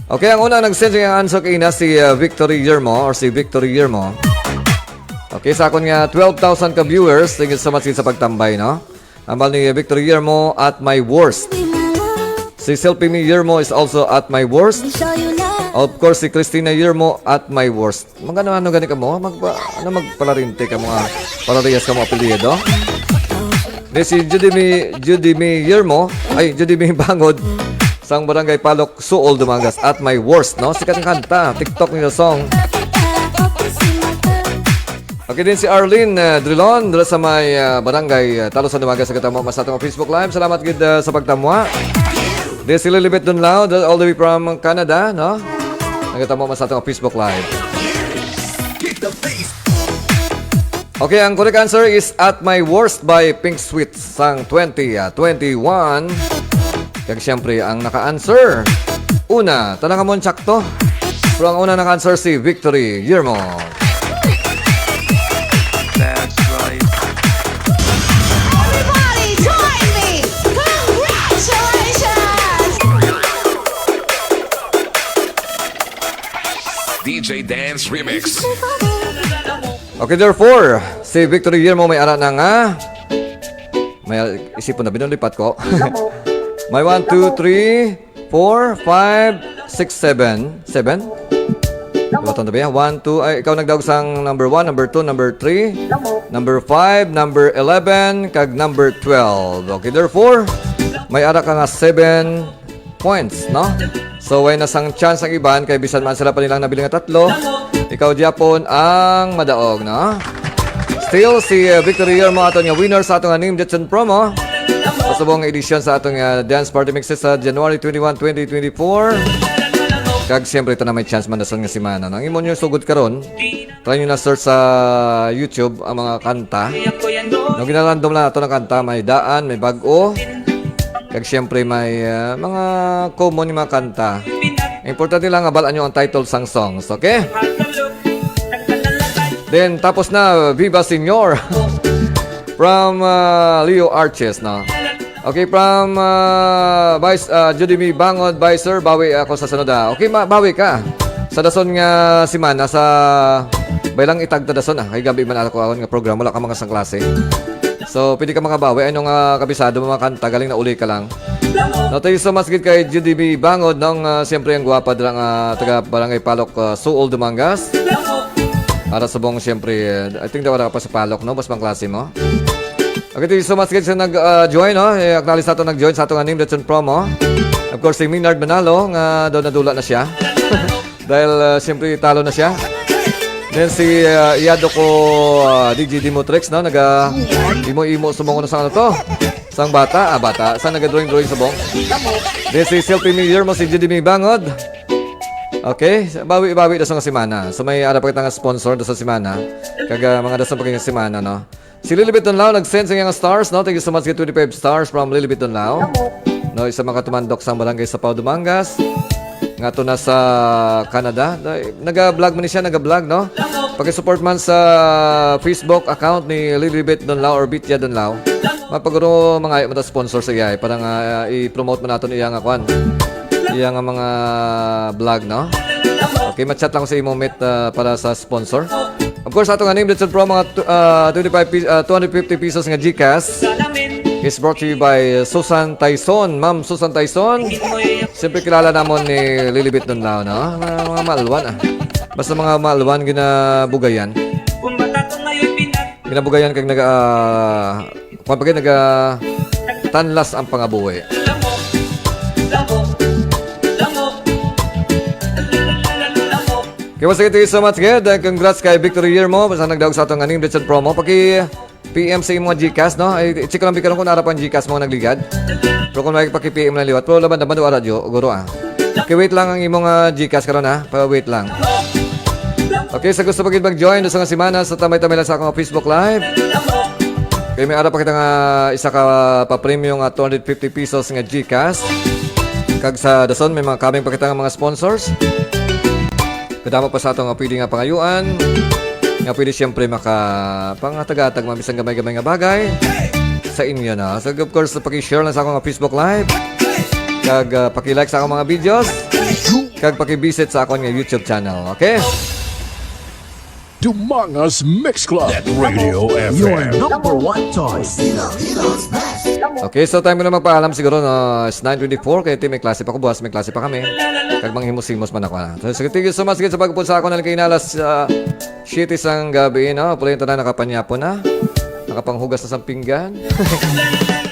Okay, ang una nag-send nga answer kay ina si uh, Victory Yermo or si Victory Yermo. Okay, sa akon nga twelve thousand ka viewers, thank you so much sa pagtambay, no? Ambal ni Victory Yermo at my worst. Si Selfie Me Yermo is also at my worst. Of course, si Christina Yermo at my worst. Magano-ano gani ka mo? Magpa, ano magpalarinte ka mga parariyas ka mo apelyido? Di si Judy Me, Judy Me Yermo, ay, Judy Me Bangod, sang Barangay Palok, Suol, Dumangas, at my worst, no? Sikat nga kanta, TikTok nila song. Okay din si Arlene uh, Drilon, dula sa may uh, barangay uh, Talusan, Dumangas, sa katamo mas atong Facebook Live. Salamat gid uh, sa pagtamwa. Di si Lilibet Dunlao, all the way from Canada, no? Nagkatamo man sa atong Facebook Live. Okay, ang correct answer is At My Worst by Pink Sweet sang twenty twenty-one. Kag siyempre, ang naka-answer, una, tanang amon sakto. Pero ang una naka-answer si Victory Yermo. That's right. Everybody join me! Congratulations! D J Dance Remix. Okay, therefore, si Victory Yermo may ara na nga. May isipon na, binulipat ko. May one, two, three, four, five, six, seven. Seven? Diba ito na ba yan? One, two, ay, ikaw nagdaog sang number one, number two, number three, number five, number eleven, kag number twelve. Okay, therefore, may ara ka nga seven points, no? So, way na sang chance ang iban, kay bisan man sila pa nilang nabiling nga tatlo, ikaw gyapon ang madaog, no? Still, si uh, Victory Yermo aton nga winner sa aton nga Name Jetson promo. Sa subong nga edisyon sa aton nga Dance Party Mixes sa January twenty-one, twenty twenty-four. Kag siyempre, ito na may chance man dason nga semana. Ang imo nyo sugod karon, try nyo na search sa YouTube ang mga kanta. No, ginarandom lang nato ng kanta. May daan, may bag-o. Kag siyempre, may uh, mga common nga mga kanta. Importante lang nga balaan nyo ang title sang songs, okay? Then, tapos na, Viva Senor. From uh, Leo Arches, no? Okay, from uh, Vice uh, Judy May Bangod, Vice Sir, bawi ako sa sunod, ah. Okay, ma bawi ka. Sa dason nga semana, sa Baylang Itag ta dason, ah. Kay gabi man ako, ako nga program, wala ka mga sang klase. So, pwede ka makabawi. Ano nga kabisado mo mga kanta, galing na uli ka lang. No, thank you so much gid kay Judy B Bangod, nong uh, siyempre ang gwapa dira nga taga Barangay Palok, uh, Suol, Dumangas. Para sa bong siyempre, uh, I think daw wala ka pa sa Palok, no? Mas pang klase mo. Okay, thank you so much gid sa nag-join, no? Eh, acknowledge sa ato nag-join sa atong anim Lechon Promo. Of course, si Minard Manalo, nga daw nadula na siya. Dahil, uh, siyempre, talo na siya. Then si uh, Iyado ko, uh, D J Dimotrix, no? Naga imo-imo sumungo na sa ano to. Sang bata, ah, bata. Sang naga-drawing-drawing subong. This is Selfie Mayor mo, si Judy May Bangod. Okay, bawi-bawi na sa nga semana. So may ara pa kita nga sponsor na sa semana. Kag, ah, mga dason pa kay nga semana, no? Si Lilibet Donlao nag-send sa iyang stars, no? Thank you so much, twenty-five stars from Lilibet Donlao. No, isa makatumandok sa barangay Sapaw, Dumangas. Nga to na sa Canada. Day, naga-vlog man ni siya, naga-vlog, no? Pakisupport man sa Facebook account ni Lilibet Donlao or Bitya Donlao. Mapaguro mga ay mata sponsor sa iya, eh, para nga, ah, i-promote man naton iya nga kwan. Iya nga mga vlog, no? Okay, ma-chat lang ko sa imo, Met, ah, para sa sponsor. Of course, ato nga name, let's promo nga, ah, twenty-five pis-, ah, two hundred fifty pesos nga GCash is brought to you by Susan Tyson. Ma'am Susan Tyson, siyempre kilala namon ni Lilibet Donlao, no? Mga, mga maalwan, ah. Basta mga maalwan, ginabugayan. Ginabugayan kag naga, ah, kwan pa gid, naga tanlas ang pangabuhi. Kaya once again, thank you so much, gid. And congrats kay Victory Year mo. Basta nagdaog sa atong aning Richard promo. Paki P M sa imo nga GCash, no? Ay, check ko lang, bikaron kung ara pa ang GCash mo nagligad. Pero kung may paki-P M na liwat. Pero laban naman, wala, Jo. Guro, ah. Okay, wait lang ang imo nga GCash karon, ha? Pa-wait lang. Okay, sa gusto pa gid mag-join sa nga semana, sa tambay-tambay lang sa akong Facebook Live. Kay may ara pa kita nga isa ka papremyo nga two hundred fifty pesos nga GCash. Kag sa dason, may mga coming pa kita nga mga sponsors. Kadamo pa sa ato nga pwede nga pangayuan, nga pwede siyempre maka-, pangatag-atag mga bisan gamay-gamay nga bagay sa inyo na. So, of course, paki-share lang sa akong Facebook Live. Kag, ah, paki-like sa akong mga videos. Kag paki-visit sa akong nga YouTube channel. Okay? Dumangas Mix Club. That Radio Your F M. Number one choice. Okay, so time ko na magpaalam siguro, no? It's nine twenty-four, kay may klase pa ko buwas, may klase pa kami. Kag manghimos-himos man ako, ah. So, sige, thank you so much, sa pagpunta sa ako na lang kay Inalas, ah, City sang gabi, no? Pula yung tanan, nakapanyapon na. Nakapanghugas na sa pinggan.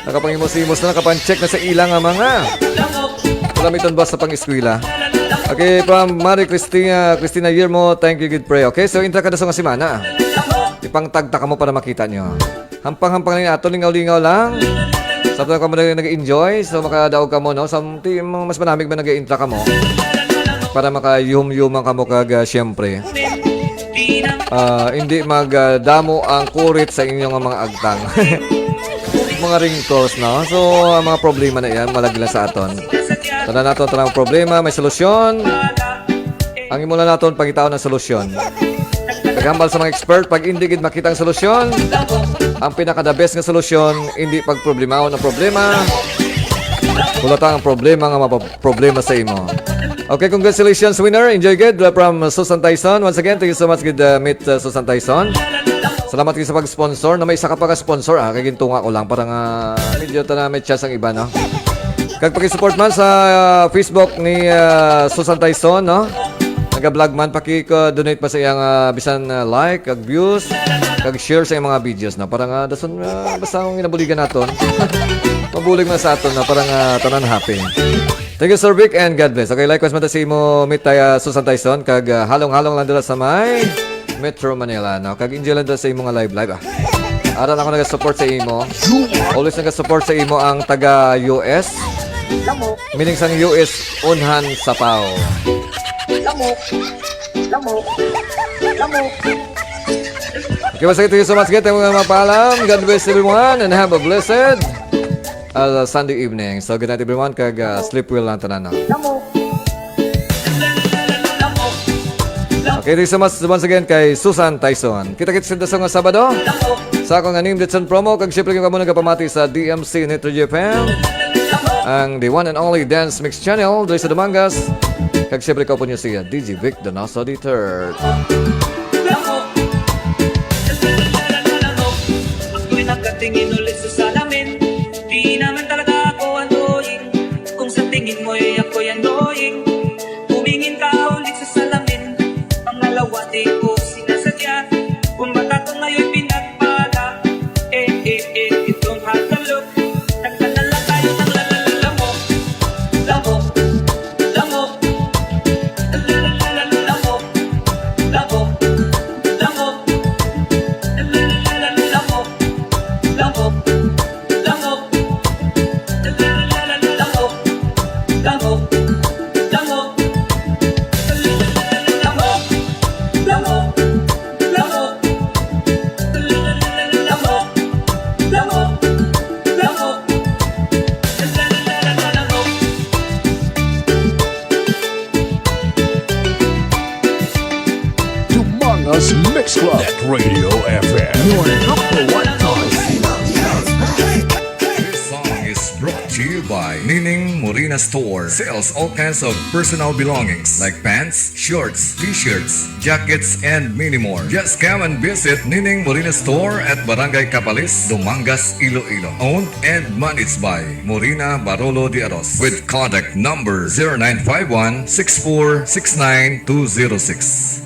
Nakapangimos-imos na, nakapan-check na sa ila nga mga. Wala may tunbas sa pang-eskwela. Okay, from Mari Christina, Christina Yermo, thank you, good pray. Okay, so intra ka na sa nga semana. Ipangtagta ka mo para makita nyo. Hampang-hampang lang ato, lingaw-lingaw lang. Sa ka mo na nag-enjoy, so makadaog ka mo, no? Sa ti-, mga mas manamig ba nag-intra ka mo? Para makayum-yuman ka mo kag, ah, siyempre. Ah, hindi mag, ah, damo ang kurit sa inyong mga agtang. Mga wrinkles, no? So, ang mga problema na yan, malagi lang sa aton. Tanan nato, tanang problema, may solusyon. Ang imo lang naton, pangitaon ang solusyon. Paghambal sa mga expert, pag hindi gid makita ang solusyon, ang pinaka-the best nga solusyon, hindi pagproblemahon ang problema. Hulata ang problema nga mapa-, problema sa imo. Okay, congratulations, winner. Enjoy good, uh, from Susan Tyson. Once again, thank you so much, good, uh, meet, uh, Susan Tyson. Salamat kayo sa pag-sponsor. Na may isa ka pa ka-sponsor, ah. Kay gintunga ko lang para nga medyo tana may chance ang iba, no? Kag pakisupport man sa, uh, Facebook ni, uh, Susan Tyson, no? Naga-vlog man, paki-, uh, donate pa sa iyang, uh, bisan, uh, like, kag views, kag share sa iyang mga videos, no? Para nga, dason, uh, basta ang ginabuligan naton, mabulig man sa aton, no? Para nga, tanan happy. Thank you, Sir Vic, and God bless. Okay, likewise man ta si imo, Mitay, ah, Susan Tyson, kag, ah, halong-halong lang dira sa may Metro Manila, no? Kag enjoy lang dira sa imo nga live, live, ah. Aral ako nag-support sa imo. Always nag-support sa imo ang taga U S. Meaning sang U S, unhan sapaw. Okay, basta ito yung so much. Kita mga mapalam. God bless everyone and have a blessed uh, Sunday evening. So, good night, everyone, kag, uh, sleep well lang tanan, no? Okay, thank you so much once again kay Susan Tyson. Kita-kits sa dason nga Sabado sa akong aning Ditson Promo, kag siyempre kamo nagapamati sa D M C Nitro G F M, ang the one and only dance mix channel diri sa Dumangas, kag siyempre kaupo niyo si D J Vic Donoso the third. Ako'y nakatingin ulit sa salamin. Di naman talaga ako annoying. Kung sa tingin mo'y ako'y annoying, tumingin ka ulit sa salamin. Pangalawa, di ko sinasadya. Kung bata ko ngayon pinagpala. Eh, eh, eh, itong hagalo. Nagpadala tayo ng lalala, lamok. Lamok. Lamok. Lamok. Lamok. Lamok. Lamok. Lamok. Mix Club. Net Radio F M. Your number one choice. This song is brought to you by Nining Morina Store. Sells all kinds of personal belongings like pants, shorts, t-shirts, jackets, and many more. Just come and visit Nining Morina Store at Barangay Capalis, Dumangas, Iloilo. Owned and managed by Morina Barolo de Aros with contact number zero nine five one six four six nine two zero six.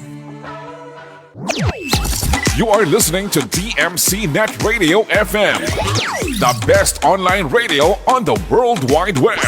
You are listening to D M C Net Radio F M, the best online radio on the World Wide Web.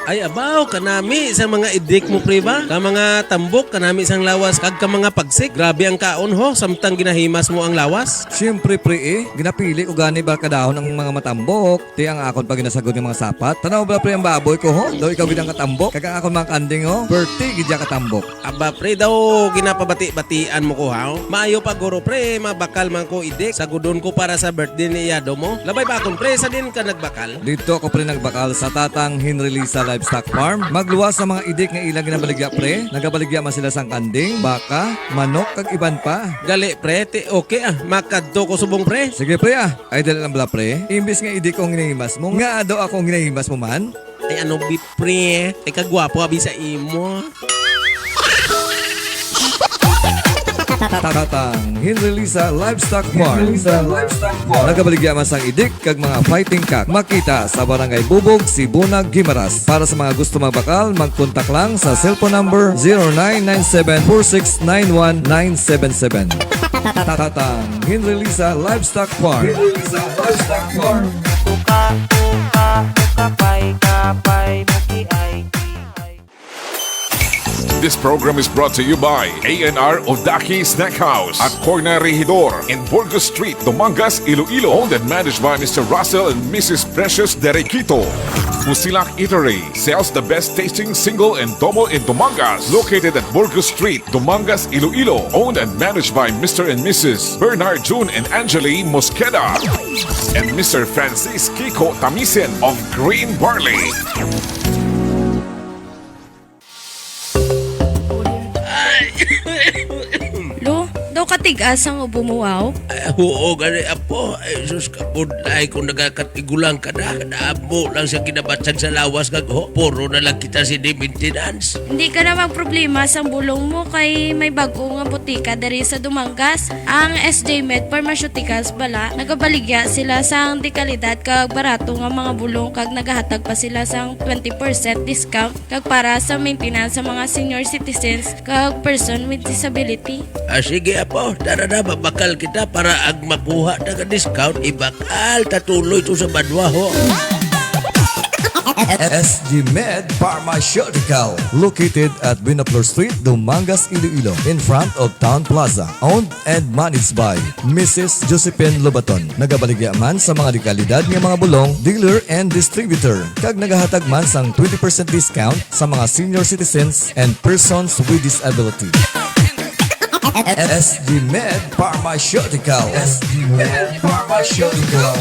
Ay, abaw, kanami sa mga idik mo, pre, ba? Ka mga tambok, kanami sang lawas, kag ka mga pagsik. Grabe ang kaon, ho, samtang ginahimas mo ang lawas. Siyempre, pre, eh. Ginapili ko gani ba kadahon ang mga matambok. Ti ang akon pa ginasagod nga mga sapat. Tanaw ba, pre, ang baboy ko, ho? Daw ikaw gid ang katambok. Kag ang akon mga kanding, ho? Perti gid ya katambok. Aba, pre, daw ginapabati-batian mo ko, ha? Maayo pa, guro, pre, mabakal man ko idik. Sagudon ko para sa birthday ni Yado mo. Labay pa akon, pre, sa din ka nagbakal? Dito ako, pre, nagbakal sa Tatang Henry Lisa Livestock Farm. Magluwas sa mga idik nga ilang ginabaligya, pre. Nagabaligya man sila sang kanding, baka, manok, kag iban pa. Gali, pre, ti okay, ah. Makadto ko subong, pre. Sige, pre, ah. Ay, dali lang bala, pre. Imbis nga idik ko ang ginahimas mo, nga daw ako ang ginahimas mo man? Ay, ano, bi, pre? Ay, kagwapo, abi, sa imo. Tatang Henry Lisa Livestock Farm. Nagabaligya man sang idik kag mga fighting cock. Makita sa Barangay Bubog, Sibunag, Guimaras. Para sa mga gusto magbakal, magkontak lang sa cellphone number zero nine nine seven four six nine one nine seven seven. Tatang Henry Lisa Livestock Farm. Tuka, tuka, tukapay, kapay, mukiay, kiay. This program is brought to you by A N R Odaki Snack House at Corner Regidor in Burgos Street, Dumangas, Iloilo. Owned and managed by Mister Russell and Missus Precious Derequito. Musilak Eatery sells the best tasting single and double in Dumangas. Located at Burgos Street, Dumangas, Iloilo. Owned and managed by Mister and Missus Bernard June and Angeli Mosqueda and Mister Francis Kiko Tamisen of Green Barley. Lo, daw katigas ang ubo mo, wow. Ay, oo, gani, apo. Ay, sus, kabudlay kung nagakatigulang ka na. Kadamo lang siya ginabatsag sa lawas kag, ho, puro na lang kita sini maintenance. Hindi ka na magproblema sang bulong mo kay may bag-o nga butika diri sa Dumangas, ang S J Med Pharmaceuticals bala. Nagabaligya sila sang dekalidad kag barato nga mga bulong kag nagahatag pa sila sang twenty percent discount kag para sa maintenance sa mga senior citizens kag person with disability. Ah, sige, apo, tara na, mabakal kita para ang makuha na nga discount, ibakal ta tuloy to sa banwa, ho. S G Med Pharmaceutical, located at Binaflor Street, Dumangas, Iloilo, in front of Town Plaza. Owned and managed by Missus Josephine Lobaton. Nagabaligya man sa mga dekalidad nga mga bulong, dealer and distributor, kag nagahatag man sang twenty percent discount sa mga senior citizens and persons with disability. S G Med Pharmaceutical. S G Med Pharmaceutical.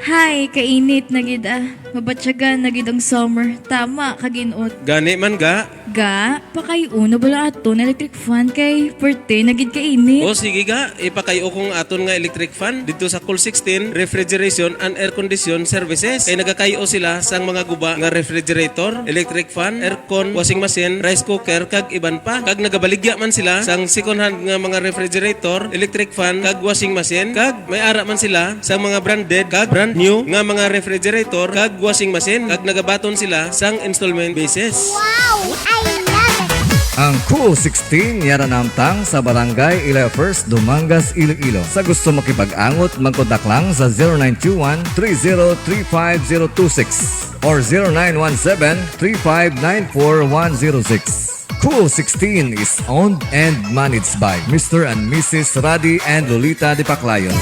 Hay, kainit na gid, ah. Mabatyagan na gid ang summer. Tama, kaginot. Gani man, ga. Ga, pakay-o na bala aton electric fan kay perte na gid kainit. O, sige, ga. Ipakay-o kong aton nga electric fan didto sa Cool sixteen Refrigeration and Air Condition Services. Kay nagakay-o sila sang mga guba nga refrigerator, electric fan, aircon, washing machine, rice cooker, kag iban pa. Kag nagabaligya man sila sang second hand nga mga refrigerator, electric fan, kag washing machine, kag may ara man sila sang mga branded kag brand new nga mga refrigerator kag washing machine, kag nagabaton sila sang installment basis. Wow! I love it! Ang Cool sixteen yara namtang sa Barangay Ilaya First, Dumangas, Iloilo. Sa gusto makipag-angot, magkontak lang sa zero nine two one three zero three five zero two six or zero nine one seven three five nine four one zero six. Cool sixteen is owned and managed by Mister and Missus Radi and Lolita de Paclayon.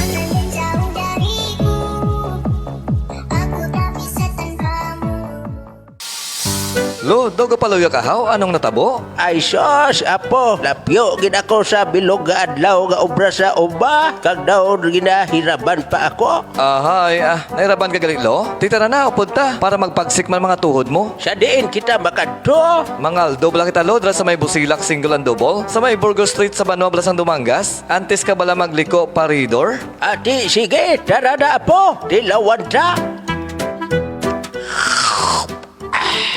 Lo, daw gapaluya ka, haw? Anong natabo? Ay sus, apo, lapyo gid ako sa bilog nga adlaw nga obra sa uma, kag daw ginahiraban pa ako. Ahay, ah, nairaban ka gali, lo? Titara na, upod ta, para magpagsik man mga tuhod mo. Sa diin kita makadto? Mangaldo bala kita, lo, dira sa may Busilak Single and Double, sa may Burgos Street sa Banwa, Blasang Dumangas. Antes ka bala magliko, paridor? Ati, sige, tara na, apo, tilawan ta.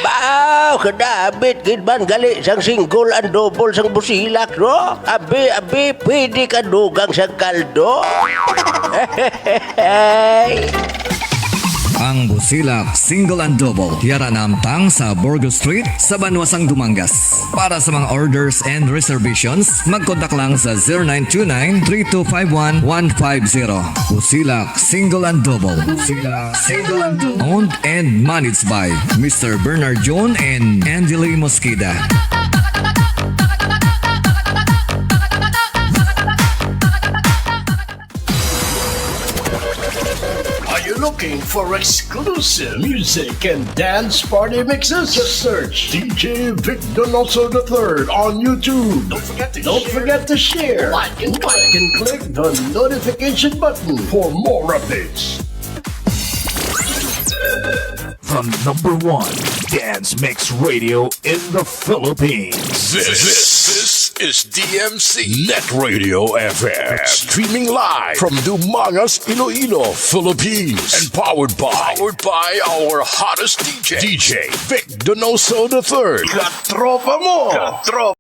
Baw, kadabit gid man gali sang single and double sang Busilak, no? Abi, abi, pwede ka dugang sang kaldo. Hey! Ang Busilak Single and Double, yara namtang sa Burgos Street, sa Banwa sang Dumangas. Para sa mga orders and reservations, mag-contact lang sa zero nine two nine, three two five one, one five zero. Busilak Single and Double. Busilak Single and Double. Owned and managed by Mister Bernard John and Angeli Mosqueda. Are you looking for exclusive music and dance party mixes? Just search D J Vic Donoso the third on YouTube. Don't forget to Don't share, forget to share, like, and like, and click the notification button for more updates. The number one dance mix radio in the Philippines. This, this is D M C Net Radio F M. Streaming live from Dumangas, Iloilo, Philippines. And powered by, powered by our hottest D J, D J Vic Donoso the third. Katropa mo! Katropa!